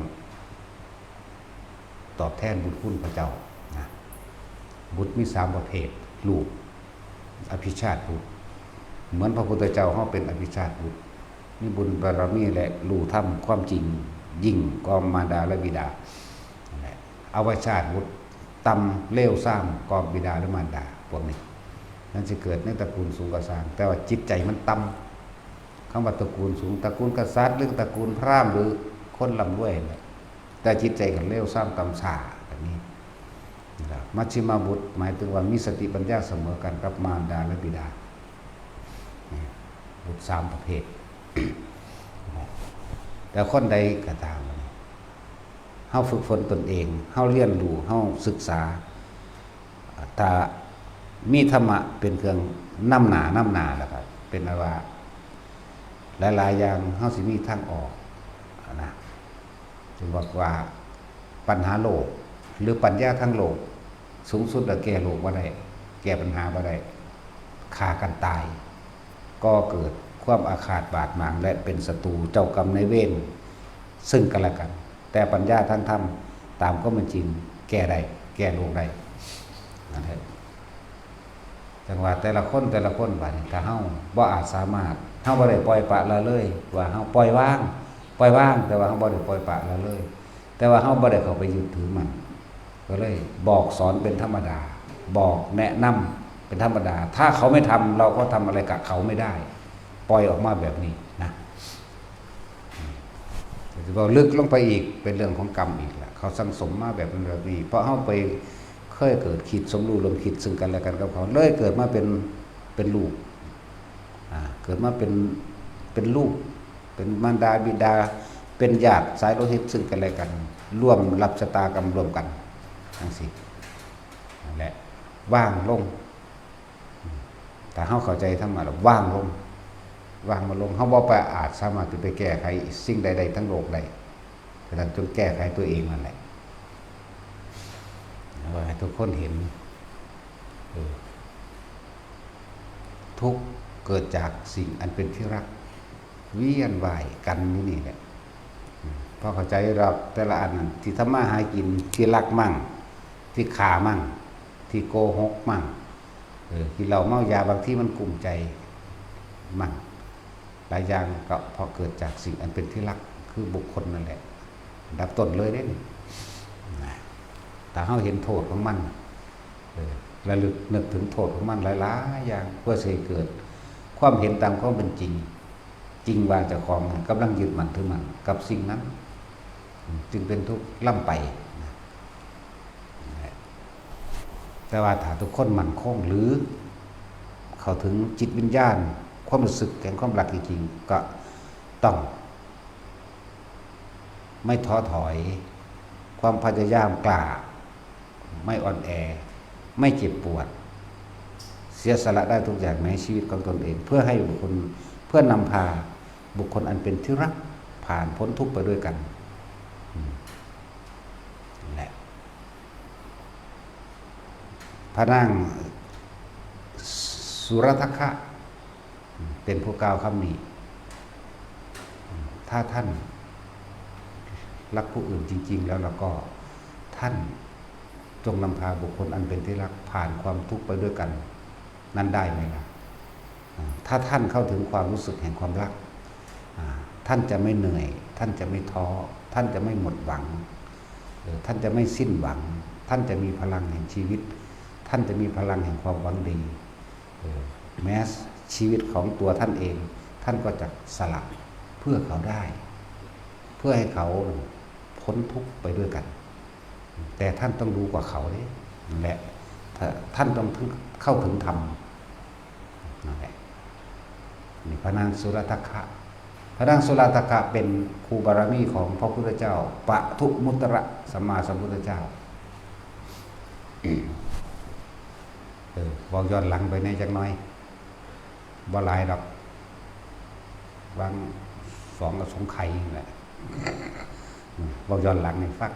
ตอบแทนบุญคุณพระเจ้านะ บุตรมีสามประเภท ลูก อภิชาติบุตร เหมือนพระพุทธเจ้าเฮาเป็นอภิชาติบุตร มีบุญบารมีและรู้ธรรมความจริงยิ่งกว่ามารดาและบิดา นั่นแหละ อวชาตบุตร ต่ำเลวทรามกว่าบิดาและมารดา พวกนี้ นั่นสิเกิดในตระกูลสูงก็ซ่าง แต่ว่าจิตใจมันต่ำ คำว่าตระกูลสูง ตระกูลกษัตริย์ หรือตระกูลพราหมณ์ หรือคนร่ำรวยนั่นแหละ แต่จิตใจก็เลวทรามต่ำช้าแบบนี้นะครับ มัชฌิมาบุตร หมายถึงว่ามีสติปัญญาเสมอกันกับมารดาและบิดา นี่ บุตรสามประเภท แต่คนใดก็ตาม เฮาฝึกฝนตนเอง เฮาเรียนรู้ เฮาศึกษา ถ้ามีธรรมะเป็นเครื่องนำหน้านำหน้าแล้วก็เป็นอันว่า หลายๆอย่างเฮาสิมีทางออกนะ จึงบอกว่าปัญหาโลก หรือปัญญาทางโลก สูงสุดแล้วแก้โลกบ่ได้ แก้ปัญหาบ่ได้ ฆ่ากันตาย ก่อเกิดความอาฆาตบาดหมาง และเป็นศัตรูเจ้ากรรมนายเวรซึ่งกันและกัน แต่ปัญญาทางธรรมตามความเป็นจริงแก้ได้ แก้โลกได้ นั่นแหละ จังว่าแต่ละคนแต่ละคนบัดนี้ ถ้าเฮาบ่อาจสามารถ เฮาบ่ได้ปล่อยปละละเลย ว่าเฮาปล่อยวาง ปล่อยวาง แต่ว่าเฮาบ่ได้ปล่อยปละละเลย แต่ว่าเฮาบ่ได้เข้าไปยึดถือมัน ก็เลยบอกสอนเป็นธรรมดา บอกแนะนำเป็นธรรมดา ถ้าเขาไม่ทำ เราก็ทำอะไรกับเขาไม่ได้ ปล่อยออกมาแบบนี้นะ จะบอกลึกลงไปอีก เป็นเรื่องของกรรมอีกละ เขาสั่งสมมาแบบนั้นแบบนี้ เพราะเฮาไปเคยเกิดคิดสมรู้ร่วมคิดซึ่งกันและกันกับเขา เลยเกิดมาเป็น เป็นลูก อ่า เกิดมาเป็น เป็นลูก เป็นมารดาบิดา เป็นญาติสายโลหิตซึ่งกันและกัน ร่วมรับชะตากรรมร่วมกัน จั่งซี้ นั่นแหละ วางลง ถ้าเฮาเข้าใจธรรมะแล้ววางลง วางมันลง เฮาบ่ไปอาจสามารถที่ไปแก้ไขสิ่งใดๆทั้งโลกได้ ฉะนั้นจงแก้ไขตัวเองนั่นแหละ ว่าให้ทุกคนเห็น เออ ทุกข์เกิดจากสิ่งอันเป็นที่รัก เวียนว่ายกันอยู่นี่แหละ อืม พอเข้าใจดอกแต่ละอันนั่น ที่ทำมาหากิน ที่ลักมั่ง ที่ฆ่ามั่ง ที่โกหกมั่ง เออ กินเหล้าเมายา บางทีมันกุ้มใจมั่ง หลายอย่างก็เพราะเกิดจากสิ่งอันเป็นที่รัก คือบุคคลนั่นแหละ อันดับต้นเลยเด้นี่ นะ ถ้าเฮาเห็นโทษของมัน เออ ระลึกนึกถึงโทษของมันหลายๆอย่าง เพื่อสิให้เกิดความเห็นตามความเป็นจริง จริงว่าเจ้าของกำลังยึดมั่นถือมั่นกับสิ่งนั้น จึงเป็นทุกข์ล้ำไปนะ แต่ว่าถ้าทุกคนมั่นคง หรือเข้าถึงจิตวิญญาณ ความรู้สึกแห่งความรักจริงๆ ก็ต้องไม่ท้อถอย ความพยายามกล้า ไม่อ่อนแอ ไม่เจ็บปวด เสียสละได้ทุกอย่างในชีวิตของตนเอง เพื่อให้บุคคล เพื่อนำพาบุคคลอันเป็นที่รักผ่านพ้นทุกข์ไปด้วยกัน อืม นั่นแหละ พระนางสุรทัคคะ เป็นผู้กล่าวคำนี้ ถ้าท่านรักผู้อื่นจริงๆ แล้ว แล้วก็ท่านจงนำพาบุคคลอันเป็นที่รักผ่านความทุกข์ไปด้วยกัน นั้นได้ไหมล่ะ อ่า ถ้าท่านเข้าถึงความรู้สึกแห่งความรัก อ่า ท่านจะไม่เหนื่อย ท่านจะไม่ท้อ ท่านจะไม่หมดหวัง เออ ท่านจะไม่สิ้นหวัง ท่านจะมีพลังแห่งชีวิต ท่านจะมีพลังแห่งความหวังดี เออ แม้ชีวิตของตัวท่านเอง ท่านก็จะสละเพื่อเขาได้ เพื่อให้เขาพ้นทุกข์ไปด้วยกัน แต่ท่านต้องรู้กว่าเขาเด้ นั่นแหละ ถ้าท่านต้องเข้าถึงธรรม นั่นแหละ นี่พระนางสุรทัคคะ พระนางสุรทัคคะเป็นครูบารมีของพระพุทธเจ้า ปทุมมุตตระสัมมาสัมพุทธเจ้า เออ เว้าย้อนหลังไปแหน่จักหน่อย บ่หลายดอก วางสองอสงไขยนี่แหละ อืม เว้าย้อนหลังให้ฟัง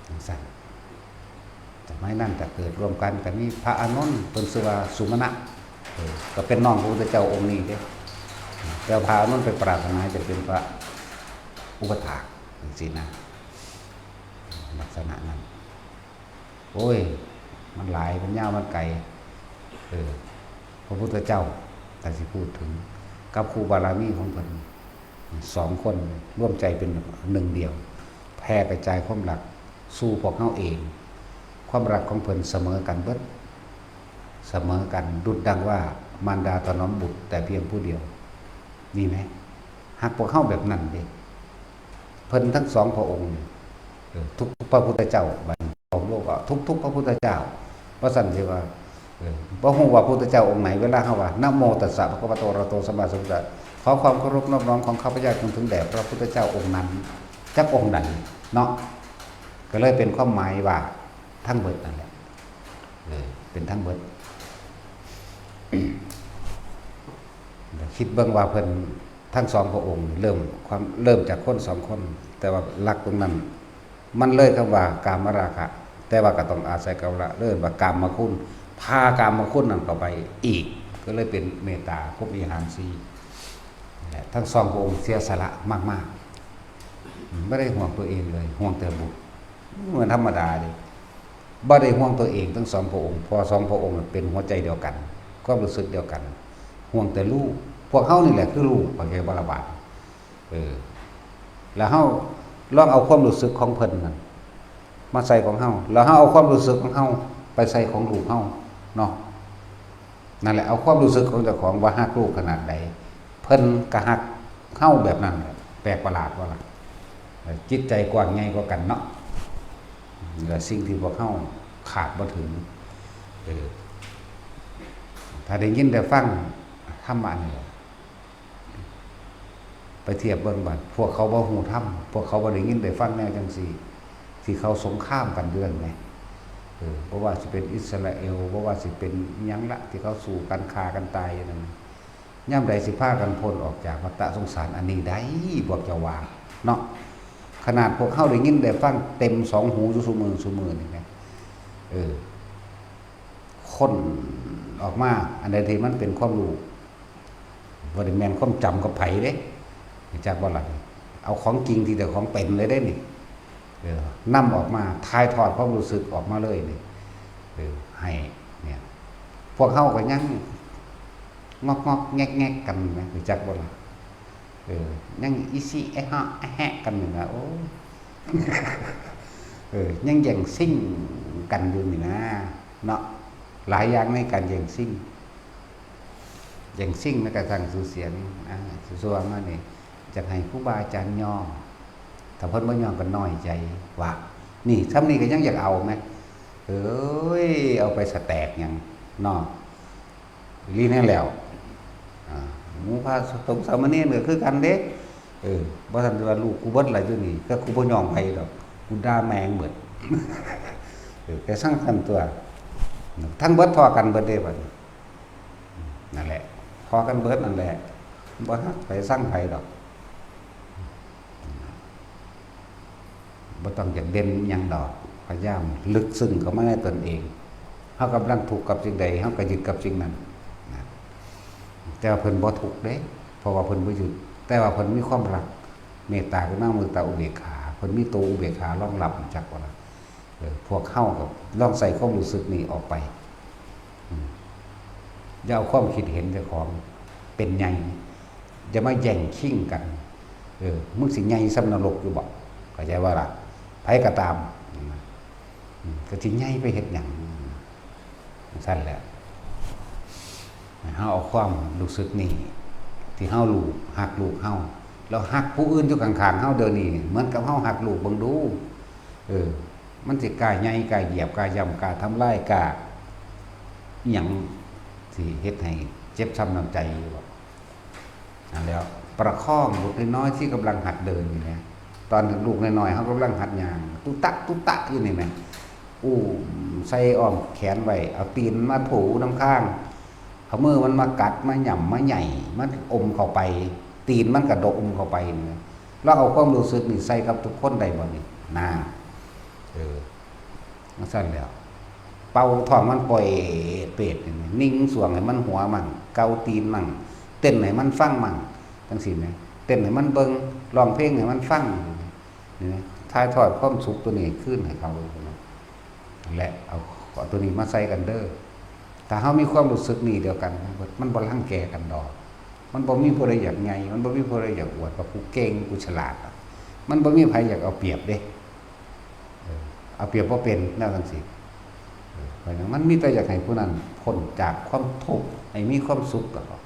จั่งซั้น สมัยนั้นก็เกิดร่วมกัน ก็มีพระอานนท์ เพิ่นชื่อว่าสุมาณะ เออ ก็เป็นน้องพระพุทธเจ้าองค์นี้เด้ แต่พระอานนท์ไปปรารถนาจะเป็นพระอุปัฏฐากจั่งซี้นะ ลักษณะนั้น โอ้ย มันหลาย มันยาว มันไกล เออ พระพุทธเจ้า ถ้าสิพูดถึง กับครูบารมีของเพิ่น สองคนร่วมใจเป็นหนึ่งเดียว แผ่กระจายความรักสู่พวกเฮาเอง ความรักของเพิ่นเสมอกันเบิด เสมอกัน ดุจดังว่ามารดาถนอมบุตรแต่เพียงผู้เดียว นี่ไหม ฮักพวกเฮาแบบนั้นเด้ เพิ่นทั้งสองพระองค์นี่ เออ ทุกพระพุทธเจ้า บัดนี้ของโลกก็ทุกๆพระพุทธเจ้า ว่าซั่นสิว่า เออ บ่ฮู้ว่าพุทธเจ้าองค์ไหน เวลาเฮาว่า นะโมตัสสะภะคะวะโตอะระหะโตสัมมาสัมพุทธัสสะ ขอความเคารพนอบน้อมของข้าพเจ้าจงถึงแด่พระพุทธเจ้าองค์นั้น จักองค์ใดเนาะ ก็เลยเป็นความหมายว่าทั้งเบิดนั่นแหละ เออ เป็นทั้งเบิด คิดเบิ่งว่าเพิ่นทั้งสองพระองค์เริ่มความ เริ่มจากคนสองคน แต่ว่าหลักตรงนั้น มันเลยคำว่ากามราคะ แต่ว่าก็ต้องอาศัยกามราคะ เอิ้นว่ากามคุณ พากามคุณนั่นเข้าไปอีก ก็เลยเป็นเมตตาครบวิหารสี่ และทั้งสองพระองค์เสียสละมากๆ ไม่ได้ห่วงตัวเองเลย ห่วงแต่บุตร เหมือนธรรมดาเลย บ่ได้ห่วงตัวเองทั้งสองพระองค์ เพราะสองพระองค์เป็นหัวใจเดียวกัน ความรู้สึกเดียวกัน ห่วงแต่ลูก พวกเฮานี่แหละคือลูก เข้าใจบ่ล่ะบาด เออ แล้วเฮาลองเอาความรู้สึกของเพิ่นนั่นมาใส่ของเฮา แล้วเฮาเอาความรู้สึกของเฮาไปใส่ของลูกเฮาเนาะ นั่นแหละ เอาความรู้สึกของเจ้าของว่าฮักลูกขนาดใด เพิ่นก็ฮักเฮาแบบนั้นแหละ แปลกประหลาดบ่ล่ะ จิตใจกว้างใหญ่กว่ากันเนาะ และสิ่งที่พวกเฮาคาดบ่ถึง เออ ถ้าได้ยินได้ฟังธรรมะนี่ ไปเทียบเบิ่งบัด พวกเขาบ่ฮู้ธรรม พวกเขาบ่ได้ยินได้ฟังแนวจังซี่ ที่เขาสงครามกันอยู่นั่นแหม เออ บ่ว่าสิเป็นอิสราเอล บ่ว่าสิเป็นอิหยังละ ที่เขาสู้กันฆ่ากันตายอยู่นั่นน่ะ ยามใดสิพากันพ้นออกจากวัฏสงสารอันนี้ได้ พวกเจ้าว่าเนาะ ขนาดพวกเฮาได้ยินได้ฟังเต็มสองหูอยู่ซุมื้อซุมื้อนี่แหม เออ ค้นออกมา อันใดที่มันเป็นความรู้ บ่ได้แม่นความจำกับไผเด้ รู้จักบ่ล่ะ เอาของจริงที่เจ้าของเป็นเลยเด้นี่ เออ นำออกมา ถ่ายทอดความรู้สึกออกมาเลยนี่ เออ ให้ เนี่ย พวกเฮาก็ยังงอกๆแงกๆกันนะ รู้จักบ่ล่ะ เออ ยังอิซิเอะฮะอะแฮะกันอยู่นะ โอ้ย เออ ยังแย่งชิงกันอยู่นี่นะ เนาะ หลายอย่างในการแย่งชิง แย่งชิงในการสร้างชื่อเสียง อ่า ส่วนมานี่ อยากให้ครูบาอาจารย์ยอม ถ้าเพิ่นบ่ยอมก็น้อยใจ ว่า นี่ ส่ำนี้ก็ยังอยากเอาแหม เอ้ย เอาไปสแต็กหยัง เนาะ อีหลีแน่แล้ว อ่า หมู่พระสงฆ์สามเณรก็คือกันเด้ เออ บ่ทันว่าลูกกูเบิดล่ะอยู่นี่ ก็กูบ่ยอมไผดอก กูด่าแม่งเบิด เออ แต่ซังกันตัว ทั้งเบิดทอกันเบิดเด้บัดนี้ นั่นแหละ ทอกันเบิดนั่นแหละ บ่ฮักไผซังไผดอก บ่ต้องอยากเด่นหยังดอก พยายามลึกซึ้งเข้ามาในตนเอง เฮากำลังทุกข์กับสิ่งใด เฮาก็ยึดกับสิ่งนั้น นะ แต่ว่าเพิ่นบ่ทุกข์เด้ เพราะว่าเพิ่นบ่ยึด แต่ว่าเพิ่นมีความรัก เมตตากรุณามุทิตาอุเบกขา เพิ่นมีตัวอุเบกขารองรับ รู้จักบ่ล่ะ เออ พวกเฮาก็ลองใส่ความรู้สึกนี้ออกไป อืม อย่าเอาความคิดเห็นเจ้าของเป็นใหญ่ อย่ามาแย่งชิงกัน เออ มึงสิใหญ่ส่ำนรกอยู่บ่ เข้าใจบ่ล่ะ ไผก็ตาม อืม ก็สิใหญ่ไปเฮ็ดหยัง จั่งซั่นแหละ ให้เฮาเอาความรู้สึกนี้ ที่เฮาลูก ฮักลูกเฮา แล้วฮักผู้อื่นอยู่ข้างๆเฮาเดี๋ยวนี้ เหมือนกับเฮาฮักลูกเบิ่งดู เออ มันสิกล้าใหญ่ กล้าเหยียบ กล้าย่ำ กล้าทำลาย กล้าอิหยัง สิเฮ็ดให้เจ็บช้ำน้ำใจอยู่บ่ นั่นแหล้ว ประคองบุตรน้อยๆที่กำลังหัดเดินอยู่เนี่ย ตอนลูกน้อยๆเขากำลังหัดย่าง ตุ๊ตะตุ๊ตะอยู่นี่แหม อุ้มใส่อ้อมแขนไว้ เอาตีนมาถูน้ำข้าง เอามือมันมากัด มาหย่ำ มาไหย่ มาอมเข้าไป ตีนมันกระดกอมเข้าไปนี่ เราเอาความรู้สึกนี่ใส่กับทุกคนได้บ่นี่ น่า เออ จั่งซั่นแหล้ว เป่าท้องมันป่อยเปรตนี่ นิ่งสวงให้มันหัวมั่ง เกาตีนมั่ง เต้นให้มันฟังมั่ง จั่งซี้แหม เต้นให้มันเบิ่ง ร้องเพลงให้มันฟัง นี่นะ ถ่ายทอดความสุขตัวนี้คืนให้เขา นั่นแหละ เอา เอาตัวนี้มาใส่กันเด้อ ถ้าเฮามีความรู้สึกนี้เดียวกัน มันบ่รังแกกันดอก มันบ่มีผู้ใดอยากใหญ่ มันบ่มีผู้ใดอยากอวดว่ากูเก่ง กูฉลาดอะ มันบ่มีไผอยากเอาเปรียบเด้ เออ เอาเปรียบบ่เป็น แนวจั่งซี้ เออ เพราะฉะนั้นมันมีแต่อยากให้ผู้นั้นพ้นจากความทุกข์ ให้มีความสุขก็พอ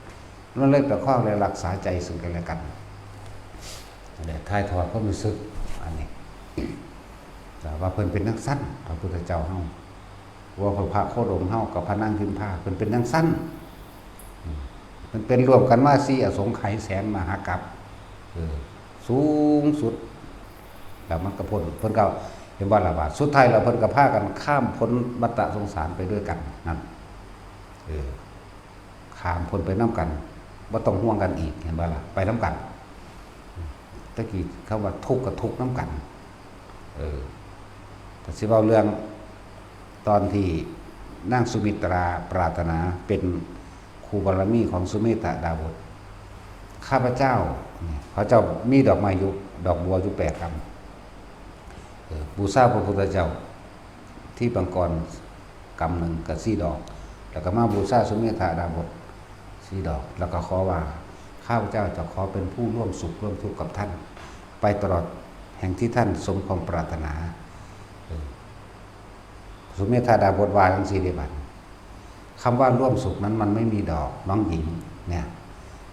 มันเลยประคองและรักษาใจซึ่งกันและกัน และถ่ายทอดความรู้สึก อันนี้ แต่ว่าเพิ่นเป็นจั่งซั่น พระพุทธเจ้าเฮา ว่าพระโคดมเฮากับพระนางพิมพา เพิ่นเป็นจั่งซั่น อืม มันเป็นรวมกันมาสี่อสงไขยแสนมหากัป เออ สูงสุด แล้วมันก็พ้น เพิ่นก็เห็นบ่ล่ะว่า สุดท้ายแล้วเพิ่นก็พากันข้ามพ้นวัฏสงสารไปด้วยกัน นั่น เออ ข้ามพ้นไปนำกัน บ่ต้องห่วงกันอีก เห็นบ่ล่ะ ไปนำกัน ตะกี้คำว่าทุกข์ก็ทุกข์นำกัน เออ ถ้าสิเว้าเรื่องตอนที่นางสุมิตราปรารถนาเป็นคู่บารมีของสุเมธดาบส ข้าพเจ้า เนี่ย เขาเจ้ามีดอกไม้อยู่ ดอกบัวอยู่แปดกำ เออ บูชาพระพุทธเจ้า ที่บังกรกำหนึ่งกับสี่ดอก แล้วก็มาบูชาสุเมธดาบสสี่ดอก แล้วก็ขอว่า ข้าพเจ้าจะขอเป็นผู้ร่วมสุขร่วมทุกข์กับท่าน ไปตลอดแห่งที่ท่านสมความปรารถนา เออ สุเมธดาบสว่าจั่งซี้เด้บัด คำว่าร่วมสุขนั้นมันไม่มีดอก น้องหญิง เนี่ย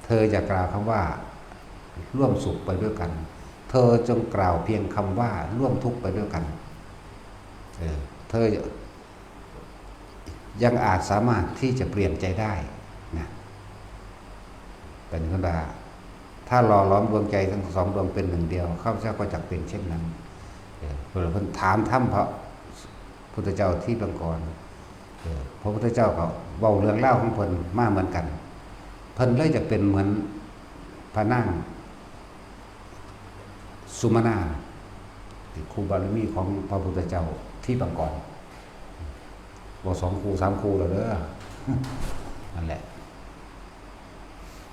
เธออย่ากล่าวคำว่าร่วมสุขไปด้วยกัน เธอจงกล่าวเพียงคำว่าร่วมทุกข์ไปด้วยกัน เออ เธอยังอาจสามารถที่จะเปลี่ยนใจได้นะ เป็นคนว่า ถ้าหล่อหลอมดวงใจทั้งสองดวงเป็นหนึ่งเดียว ข้าพเจ้าก็จักเป็นเช่นนั้น เออ เพิ่นถามธรรมพระพุทธเจ้าที่ปางก่อน เออ พระพุทธเจ้าก็เว้าเรื่องราวของเพิ่นมาเหมือนกัน เพิ่นเลยจะเป็นเหมือนพระนางสุมนา ที่คู่บารมีของพระพุทธเจ้าที่ปางก่อน บอกสองคู่สามคู่แล้วเด้อ นั่นแหละ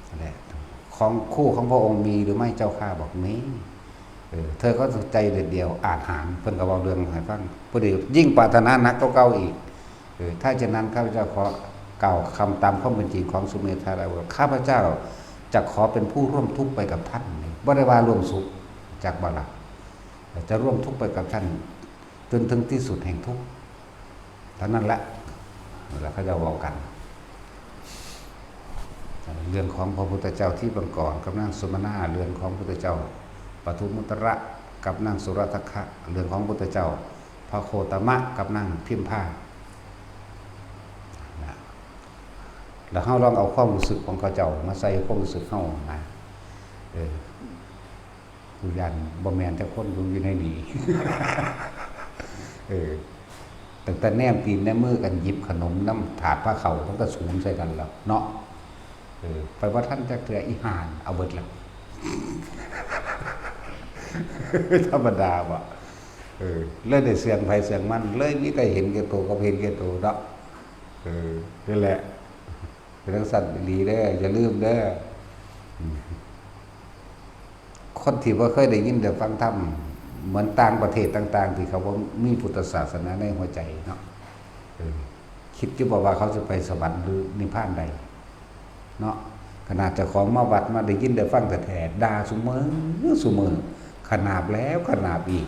นั่นแหละ ของคู่ของพระองค์มีหรือไม่เจ้าข้า บอกมี เออ เธอก็ใจเด็ดเดี่ยวอาจหาญ เพิ่นก็เว้าเรื่องให้ฟัง พอดียิ่งปรารถนาหนักกว่าเก่าอีก เออ ถ้าเช่นนั้นข้าพเจ้าขอกล่าวคำตามความเป็นจริงของสุเมธาดาบท ข้าพเจ้าจะขอเป็นผู้ร่วมทุกข์ไปกับท่าน บ่ได้ว่าร่วมสุข จักบ่ล่ะ จะร่วมทุกข์ไปกับท่าน จนถึงที่สุดแห่งทุกข์ เท่านั้นแหละ แล้วเขาจะเว้ากัน เรื่องของพระพุทธเจ้าที่ปางก่อนกับนางสุมนา เรื่องของพุทธเจ้าปทุมมุตระกับนางสุรทัคคะ เรื่องของพุทธเจ้าพระโคตมะกับนางพิมพา นะ แล้วเฮาลองเอาความรู้สึกของเขาเจ้ามาใส่ความรู้สึกเฮานะ เออ กูย่านบ่แม่นจักคนอยู่ในนี้ เออ ตั้งแต่แนมตีนแนมมือกันหยิบขนมนำถาดพาเข้า มันก็สูนใส่กันแล้วเนาะ เออ ไปบ่ทันจักเทื่อ อีห่านั่นเอาเบิดแล้ว ธรรมดาบ่ เออ เลยได้เสื่องไผเสื่องมัน เลยมีแต่เห็นแก่โตกับเห็นแก่โตเนาะ เออ นั่นแหละ เป็นจั่งซั้นอีหลีเด้อ อย่าลืมเด้อ อืม คนที่บ่เคยได้ยินได้ฟังธรรม เหมือนต่างประเทศต่างๆ ที่เขาบ่มีพุทธศาสนาในหัวใจเนาะ เออ คิดอยู่บ่ว่าเขาสิไปสวรรค์หรือนิพพานใด เนาะ ขนาดเจ้าของมาวัดมาได้ยินได้ฟังแท้ๆ ด่าซุมื้อซุมื้อ ขนาบแล้วขนาบอีก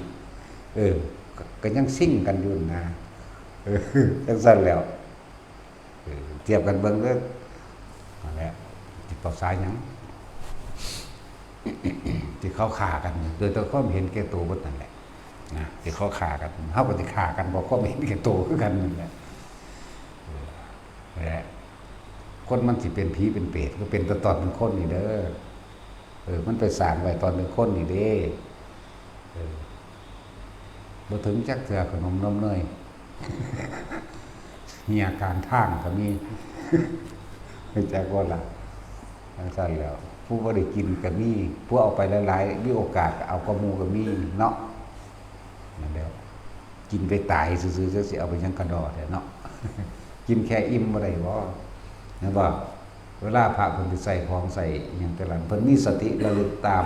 เออ ก็ ก็ยังซิ่งกันอยู่นะ เออ จั่งซั้นแล้ว เออ เทียบกันเบิ่งเด้อ นั่นแหละ สิปรับสายหยัง ที่เขาฆ่ากัน โดยแต่ความเห็นแก่ตัวเบิดนั่นแหละ นะ ที่เขาฆ่ากัน เฮาก็สิฆ่ากันเพราะความเห็นแก่ตัวคือกันนั่นแหละ เออ นั่นแหละ คนมันสิเป็นผีเป็นเปรต ก็เป็นแต่ตอนเป็นคนนี่เด้อ เออ มันไปสร้างไว้ตอนเป็นคนนี่เด้ เออ บ่ถึงจักเทื่อขนมนมเนย เหี่ยกลางทางก็มี รู้จักบ่ล่ะ จั่งซั้นแหล้ว ผู้บ่ได้กินก็มี ผู้เอาไปหลายๆ มีโอกาสก็เอากว่าหมู่ก็มีเนาะ นั่นแหละ กินไปตายซื่อๆ จักสิเอาไปหยังกะด้อแท้เนาะ กินแค่อิ่มบ่ได้บ่ แม่นบ่ เวลาพระเพิ่นสิใส่ของใส่อิหยังแต่ละอัน เพิ่นมีสติระลึกตาม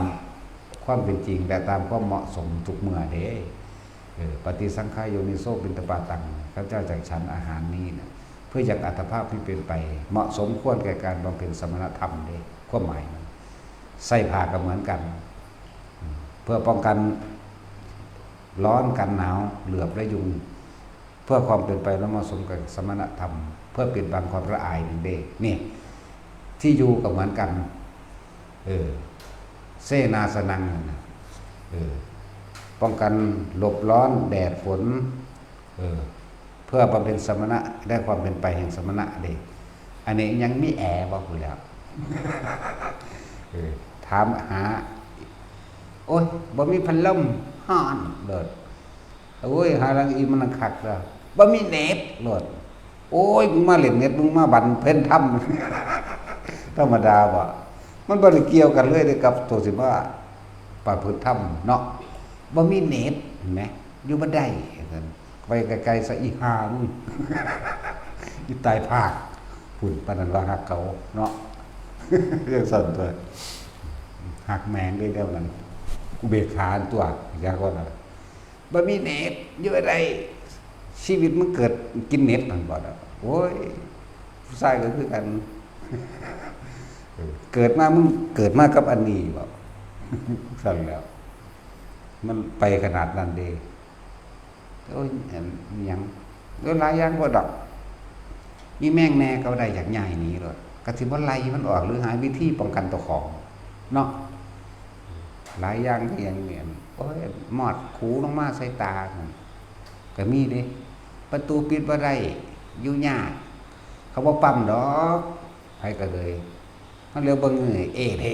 ความเป็นจริงและตามความเหมาะสมทุกเมื่อเด้ เออ ปฏิสังขายโยนิโสปิณฑปาตัง ข้าพเจ้าจักฉันอาหารนี้นะ เพื่อยังอัตภาพที่เป็นไป เหมาะสมควรแก่การบำเพ็ญสมณธรรมเด้ ความหมายมัน ใส่ผ้าก็เหมือนกัน เพื่อป้องกันร้อนกันหนาว เหลือบและยุง เพื่อความเป็นไปและเหมาะสมกับสมณธรรม เพื่อปิดบังความละอายนั่นเด้ นี่ ที่อยู่ก็เหมือนกัน เออ เสนาสนังนั่นน่ะ เออ ป้องกันหลบร้อนแดดฝน เออ เพื่อบำเพ็ญสมณะ ได้ความเป็นไปแห่งสมณะเด้ อันนี้ยังมีแอร์บ่พู้นแหล้ว เออ ถามหา โอ้ย บ่มีพัดลม ฮ้อนโลด โอ้ย หาหลังอีมันคักเด้อ บ่มีเน็ตโลด โอ้ย มึงมาเล่นเน็ต มึงมาบำเพ็ญธรรม ธรรมดาบ่ มันบ่ได้เกี่ยวกันเลยเด้กับตัวสิมาประพฤติธรรมเนาะ บ่มีเน็ต เห็นไหม อยู่บ่ได้ ไปไกลๆ ซะอีห่ามึง อีตายพาก พุ้น ปานนั้นว่าฮักเขาเนาะ จั่งซั้นตั๊ว ฮักแม่งเด้แนวนั้น อุเบกขาตั๊ว จักว่านั่น บ่มีเน็ต อยู่บ่ได้ ชีวิตมึงเกิดกินเน็ตมันบ่ล่ะ โอ้ย ผู้ชายก็คือกัน เออ เกิดมามึงเกิดมากับอันนี้บ่ ซั้นแหล้ว มันไปขนาดนั้นเด้ โอ้ย อันหยัง โอ้ย หลายอย่างบ่ดอก มีแมงแน่ก็ได้อยากย้ายหนีโลด ก็สิบ่ไล่มันออกหรือหาวิธีป้องกันเจ้าของ เนาะ หลายอย่างก็ยังเนี่ย โอ้ย มอดขูดลงมาใส่ตา ก็มีเด้ ประตูปิดบ่ได้ อยู่ยาก เขาบ่ปั๊มดอก ไผก็เลย มันเหลียวเบิ่งนี่ เอดเฮ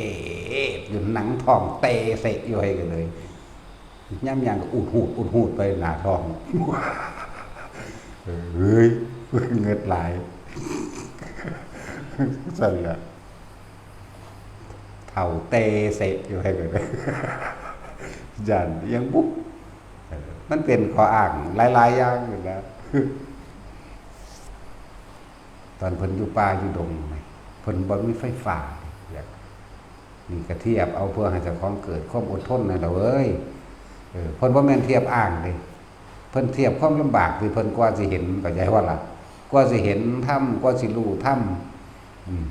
ดอยู่ หนังท้องเตะเสะอยู่ให้กันเลย ย่ำยางก็อุดหูด อุดหูดไปหน้าท้อง เฮ้ย เงิดหลาย สั่นละ เฒ่าเตะเสะอยู่ให้กันเลย ย่านยังบุก เออ มันเป็นข้ออ้างหลายๆอย่างอยู่แล้ว ตอนเพิ่นอยู่ป่าอยู่ดงนะ เพิ่นบ่มีไฟฟ้า อยาก นี่ก็เทียบเอาเพื่อให้เจ้าของเกิดความอดทนนั่นแหละเว้ย เออ เพิ่นบ่แม่นเทียบอ้างเด้ เพิ่นเทียบความลำบากที่เพิ่นกว่าสิเห็น เข้าใจว่าล่ะ กว่าสิเห็นธรรม กว่าสิรู้ธรรม อืม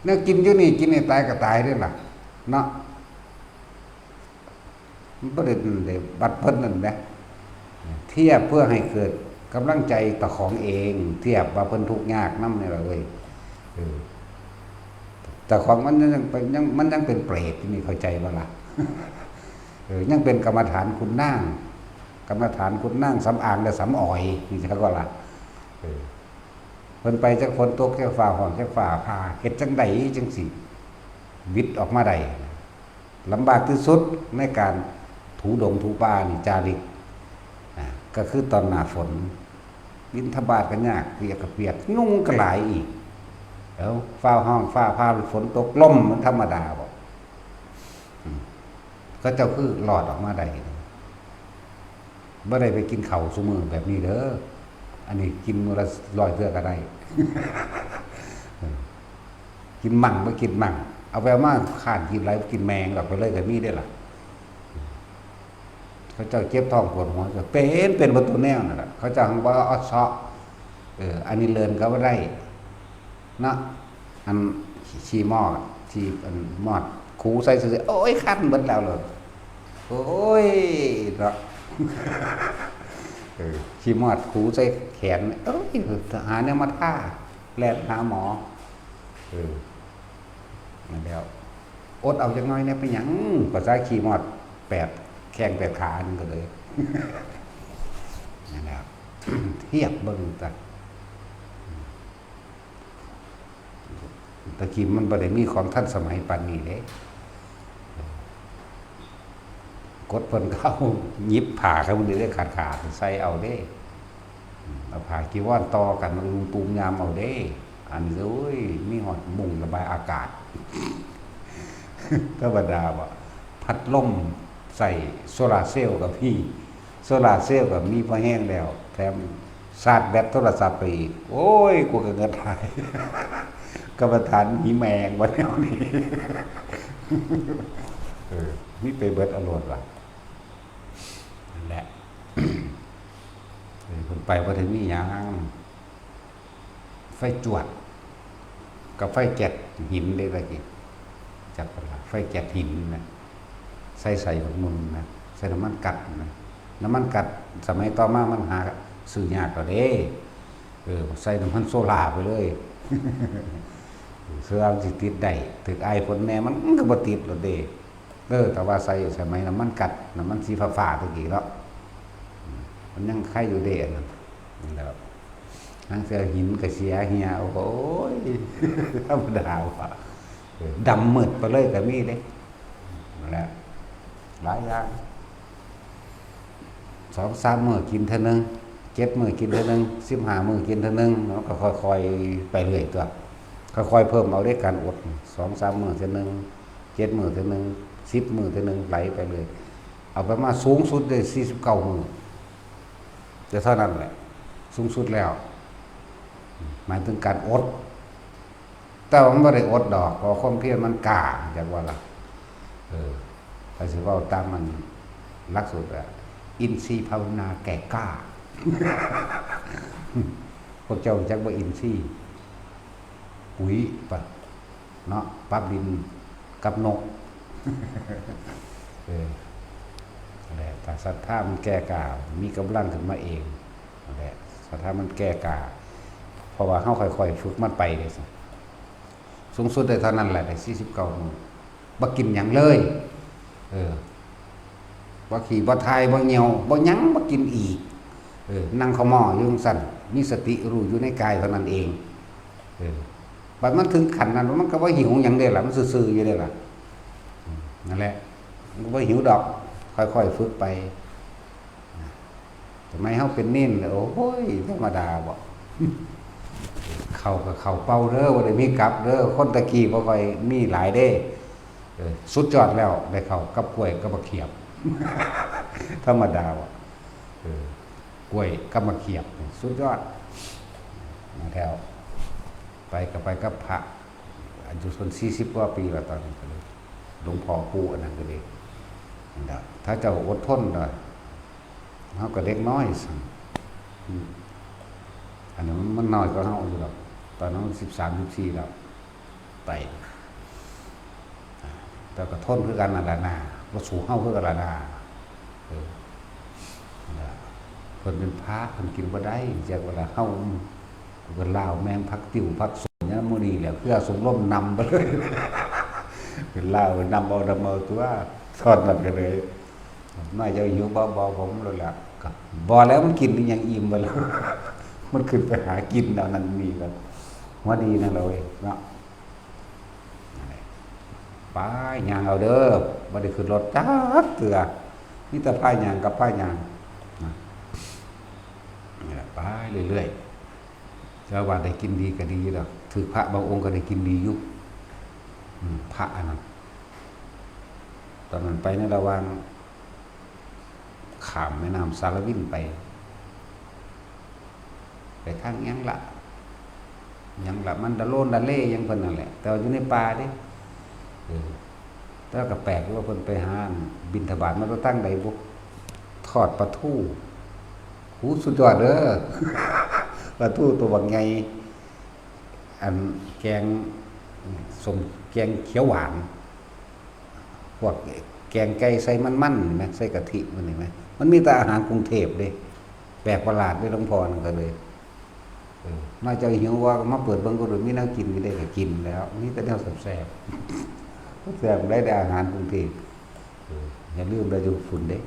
แนวกินอยู่นี่ กินให้ตายก็ตายเด้ล่ะ เนาะ มันบ่ได้ ได้บัดเพิ่นนั่นแหม เทียบเพื่อให้เกิดกำลังใจต่อของเอง เทียบว่าเพิ่นทุกข์ยากนำนี่ล่ะเว้ย เออ แต่ของมันยังเป็น ยัง มันยังเป็นเปรตอยู่นี่ เข้าใจบ่ล่ะ เออ ยังเป็นกรรมฐานขุนนาง กรรมฐานขุนนางสำอางและสำออย นี่จักว่าล่ะ เออ เพิ่นไปจักฝนตก จักฟ้าฮ้อน จักฟ้าผ่า เฮ็ดจั่งใดจั่งสิหวิดออกมาได้ ลำบากที่สุดในการถูดงถูป่านี่ จาริก อ่า ก็คือตอนหน้าฝน บิณฑบาตก็ยาก เปียกก็เปียก ยุงก็หลายอีก แล้วฟ้าฮ้อน ฟ้าผ่า ฝนตก ลม มันธรรมดาบ่ อืม เขาเจ้าคือรอดออกมาได้ บ่ได้ไปกินข้าวซุมื้อแบบนี้เด้อ อันนี้กินมื้อละร้อยเทื่อก็ได้ เออ กินมั่งบ่กินมั่ง เอาไปเอามา ค้านกินหลาย กินแมงดอกไปเลยก็มีเด้ล่ะ เขาเจ้าเจ็บท้องปวดหัวก็เป็น เป็นเบิดทุกแนวนั่นล่ะ เขาเจ้าหั้นบ่เอาเซาะ เออ อันนี้เลินก็บ่ได้ เนาะ อันขี้มอด ที่อันมอดขูใส่ซื่อๆ โอ้ย คันเบิดแล้วเลย โอ้ย เนาะ เออ ขี้มอดขูใส่แขน โอ้ย หาแนวมาทา แล่นหาหมอ เออ นั่นแล้ว อดเอาจักหน่อยเนี่ย เป็นหยัง ภาษาขี้มอดแปด แข้งแปดขา นั่นก็เลย นั่นแหละ เทียบเบิ่งจ้ะ ตะกี้มันบ่ได้มีของทันสมัยปานนี้เด้ กดเพิ่นเข้า หยิบผ้าเข้ามานี่เด้ ขาดๆ ใส่เอาเด้ เอาผ้าจีวรต่อกัน เอาตูมยามเอาเด้ อันนี้ โอ้ย มีฮอดมุ้งระบายอากาศ ธรรมดาบ่ พัดลมใส่โซลาร์เซลล์ก็มี โซลาร์เซลล์ก็มีพอแฮงแล้ว แถมชาร์จแบตโทรศัพท์ไปอีก โอ้ย กูก็เงินหลาย กรรมฐานมีแมงบ่แนวนี้ เออ มีไปเบิดอารมณ์ว่ะ นั่นแหละ เออ เพิ่นไปบ่ได้มีหยัง ไฟจวด กับไฟแก๊สหินเด้ตะกี้ จักบ่ล่ะ ไฟแก๊สหินนะ ใส่ ใส่บักหนึ่งนะ ใส่น้ำมันก๊าซนะ น้ำมันก๊าซสมัยต่อมามันหาซื้อยากแล้วเด้ เออ ใส่น้ำมันโซล่าไปเลย เสื้อมันสิติดได้ ถืกอายฝนแน่ มันก็บ่ติดแล้วเด้ เออ แต่ว่าใส่สมัยน้ำมันก๊าซ น้ำมันสีฟ้าๆตะกี้เนาะ อืม มันยังไคอยู่เด้อันนั้น นั่นแหละ หางเสือหินก็เสียเหี่ย โอ้ย ธรรมดาว่ะ เออ ดำมืดไปเลยก็มีเด้ นั่นแหละ หลายอย่าง สองสามมื้อกินเทื่อนึง เจ็ดมื้อกินเทื่อนึง สิบห้ามื้อกินเทื่อนึง มันก็ค่อยๆไปเรื่อยตัว ค่อยๆเพิ่มเอาเด้การอด สองสามมื้อเทื่อนึง เจ็ดมื้อเทื่อนึง สิบมื้อเทื่อนึง ไหลไปเรื่อย เอาไปมาสูงสุดได้สี่สิบเก้ามื้อ แต่เท่านั้นแหละ สูงสุดแล้ว หมายถึงการอด แต่ว่ามันบ่ได้อดดอก เพราะความเพียรมันกล้า จักว่าล่ะ เออ ถ้าสิเว้าตามมันหลักสูตรอะ อินทรีย์ภาวนาแก่กล้า พวกเจ้าจักบ่อินทรีย์ ปุ๋ยปะ เนาะ ปรับดินกับนก เออ นั่นแหละ ถ้าศรัทธามันแก่กล้า มีกำลังขึ้นมาเอง นั่นแหละ ศรัทธามันแก่กล้า เพราะว่าเฮาค่อยๆฝึกมันไปเด้ สูงสุดได้เท่านั้นแหละ ได้สี่สิบเก้ามื้อ บ่กินหยังเลย เออ บ่ขี้ บ่ถ่าย บ่เหี่ยว บ่หยัง บ่กินอีก เออ นั่งเข่าหม้ออยู่จั่งซั้น มีสติรู้อยู่ในกายเท่านั้นเอง เออ บัดมันถึงขั้นนั้น มันก็บ่หิวหยังเด้ล่ะ มันซื่อๆอยู่เด้ล่ะ อืม นั่นแหละ มันก็บ่หิวดอก ค่อยๆฝึกไป สมัยเฮาเป็นเณรน่ะ โอ้ย ธรรมดาบ่ เข้าก็เข้าเป่าเด้อ บ่ได้มีกลับเด้อ คนตะกี้บ่ค่อยมีหลายเด้ เออ สุดยอดแล้ว ได้เข้ากับกล้วยกับบักเขียบ ธรรมดาบ่ เออ กล้วยกับบักเขียบ สุดยอด มาแล้ว ไปก็ไปกับพระ อายุเพิ่นสี่สิบกว่าปีแล้วตอนนี้ก็เลย หลวงพ่อปู่อันนั้นก็เลย นั่นแหละ ถ้าเจ้าอดทนหน่อย เฮาก็เด็กน้อยซ้ำ อืม อันนั้นมันน้อยกว่าเฮาอยู่ดอก ตอนนั้นสิบสาม สิบสี่แล้ว ไป แต่ก็ทนคือกันนั่นแหละนะ บ่สู้เฮาคือกันล่ะนะ เออ นั่นแหละ เพิ่นเป็นพระ เพิ่นกินบ่ได้ จักว่าล่ะ เฮา เพิ่นลาวแม่งผักติ้ว ผักสมยามมื้อนี้แหละ เครือสมลมนำไปเลย เพิ่นลาวเพิ่นนำเอา นำเอาตัว ตอนนั้นก็เลย น้อยเจ้าหิวบ่ บ่ ผมโลดล่ะ ก็บ่แล้ว มันกินอีหยังอิ่มเบิดแล้ว มันขึ้นไปหากินเอานั่นนี่แล้ว หัวดีนั่นแหละเว้ยเนาะ นั่นแหละ ไปย่างเอาเด้อ บ่ได้ขึ้นรถจักเทื่อ มีแต่พาย่างกับพาย่าง นะ นี่แหละ ไปเรื่อยๆ แต่ว่าได้กินดีก็ดีดอก ถือพระบางองค์ก็ได้กินดีอยู่ อืม พระอันนั้น ตอนนั้นไปในระหว่าง ข้ามแม่น้ำสารวินไป ไปทางหยังละ หยังละ มันดะโลนดะเลหยังเพิ่นนั่นแหละ แต่ว่าอยู่ในป่าเด้ เออ แต่ว่าก็แปลกอยู่ว่าเพิ่นไปหาบิณฑบาตมาแต่ทางใดบุ ทอดปลาทู หู สุดยอดเด้อ ปลาทูตัวบักใหญ่ อันแกงส้ม แกงเขียวหวาน พวกแกงไก่ใส่มันๆ นี่ไหม ใส่กะทิมันนี่ไหม มันมีแต่อาหารกรุงเทพเด้ แปลกประหลาดเด้ หลวงพ่อนั่นก็เลย เออ น้อยเจ้าหิวว่าก็มาเปิดเบิ่งก็ดู มีแนวกินอยู่เด้ ก็กินแล้ว มีแต่แนวแซ่บๆ แซ่บได้แต่อาหารกรุงเทพ เออ อย่าลืมเด้อ อยู่ฝุ่นเด้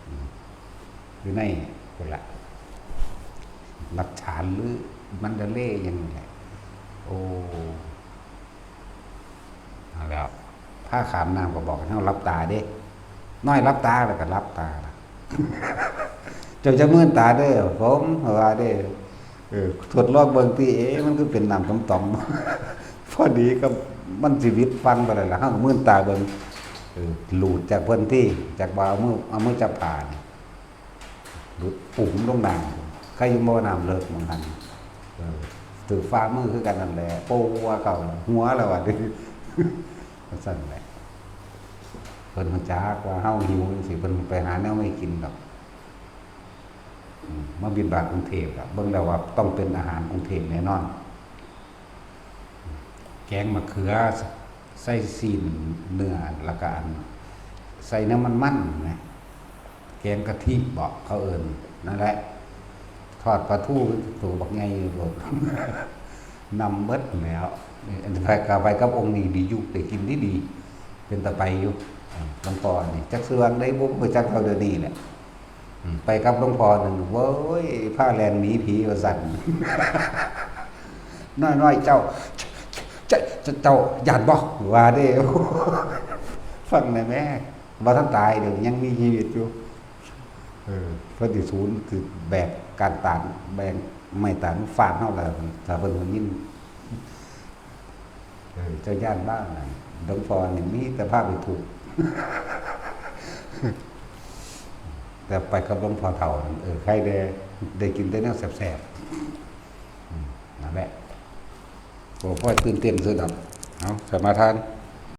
อืม อยู่ในพุ่นละ หลักฐานหรือมันดะเลหยังนี่แหละ โอ้ เอาแล้ว พาข้ามน้ำก็บอกให้เราหลับตาเด้ น้อยหลับตาแล้วก็หลับตาล่ะ เจ้าจะมืนตาเด้อ ผมว่าเด้อ เออ ทดลองเบิ่งติ เอ๊ะ มันคือเป็นน้ำต่อมๆ พอดีก็มันสิหวิดฟังไปแล้วล่ะ เฮาก็มืนตาเบิ่ง เออ หลุดจากพื้นที่ จากบ่าเอามือ เอามือจับผ่านี่ หลุดปุ๋มลงน้ำ ใครอยู่บ่น้ำเลิกหม่องหั้น เออ ถือฝ่ามือคือกันนั่นแหละ โป้ว่าเก่า หัวแล้วว่า ว่าซั่นแหละ เพิ่นรู้จักว่าเฮาหิวจังซี้ เพิ่นไปหาแนวมาให้กินดอก อืม มาบิณฑบาตกรุงเทพฯ เบิ่งแล้วว่าต้องเป็นอาหารกรุงเทพฯแน่นอน แกงมะเขือ ใส่ซี้นเนื้อ แล้วก็อัน ใส่น้ำมันๆ นะ แกงกะทิบอกเขาเอิ้น นั่นแหละ ทอดปลาทูตัวบักใหญ่โลด นำเบิดแล้ว อันไปกับ ไปกับองค์นี้ดีอยู่ ได้กินดีดี เป็นตาไปอยู่ หลวงพ่อนี่ จักสิว่าใดบ่ บ่จักเท่าเดี๋ยวนี้แหละ อืม ไปกับหลวงพ่อนั่น โว้ย พาแล่นหนีผีว่าซั่น น้อยๆ เจ้า เจ้า เจ้า เจ้าย้านบ่ ว่าเด้ ฟังแหน่แม่ บ่ทันตายเด้ ยังมีชีวิตอยู่ เออ เพิ่นสิสูน คือแบกก้านตาล แบกไม้ตาลฟาดเฮาล่ะ ถ้าเพิ่นได้ยิน เออ เจ้าย้านบ้างนะ หลวงพ่อนี่มีแต่พาไปทุกข์ แต่ไปกับหลวงพ่อเฒ่านั่น เออ ใครได้ ได้กินแต่แนวแซ่บๆ อืม นั่นแหละ โอ้ พ่อตื่นเต้นสุดดอก เอา สมาทาน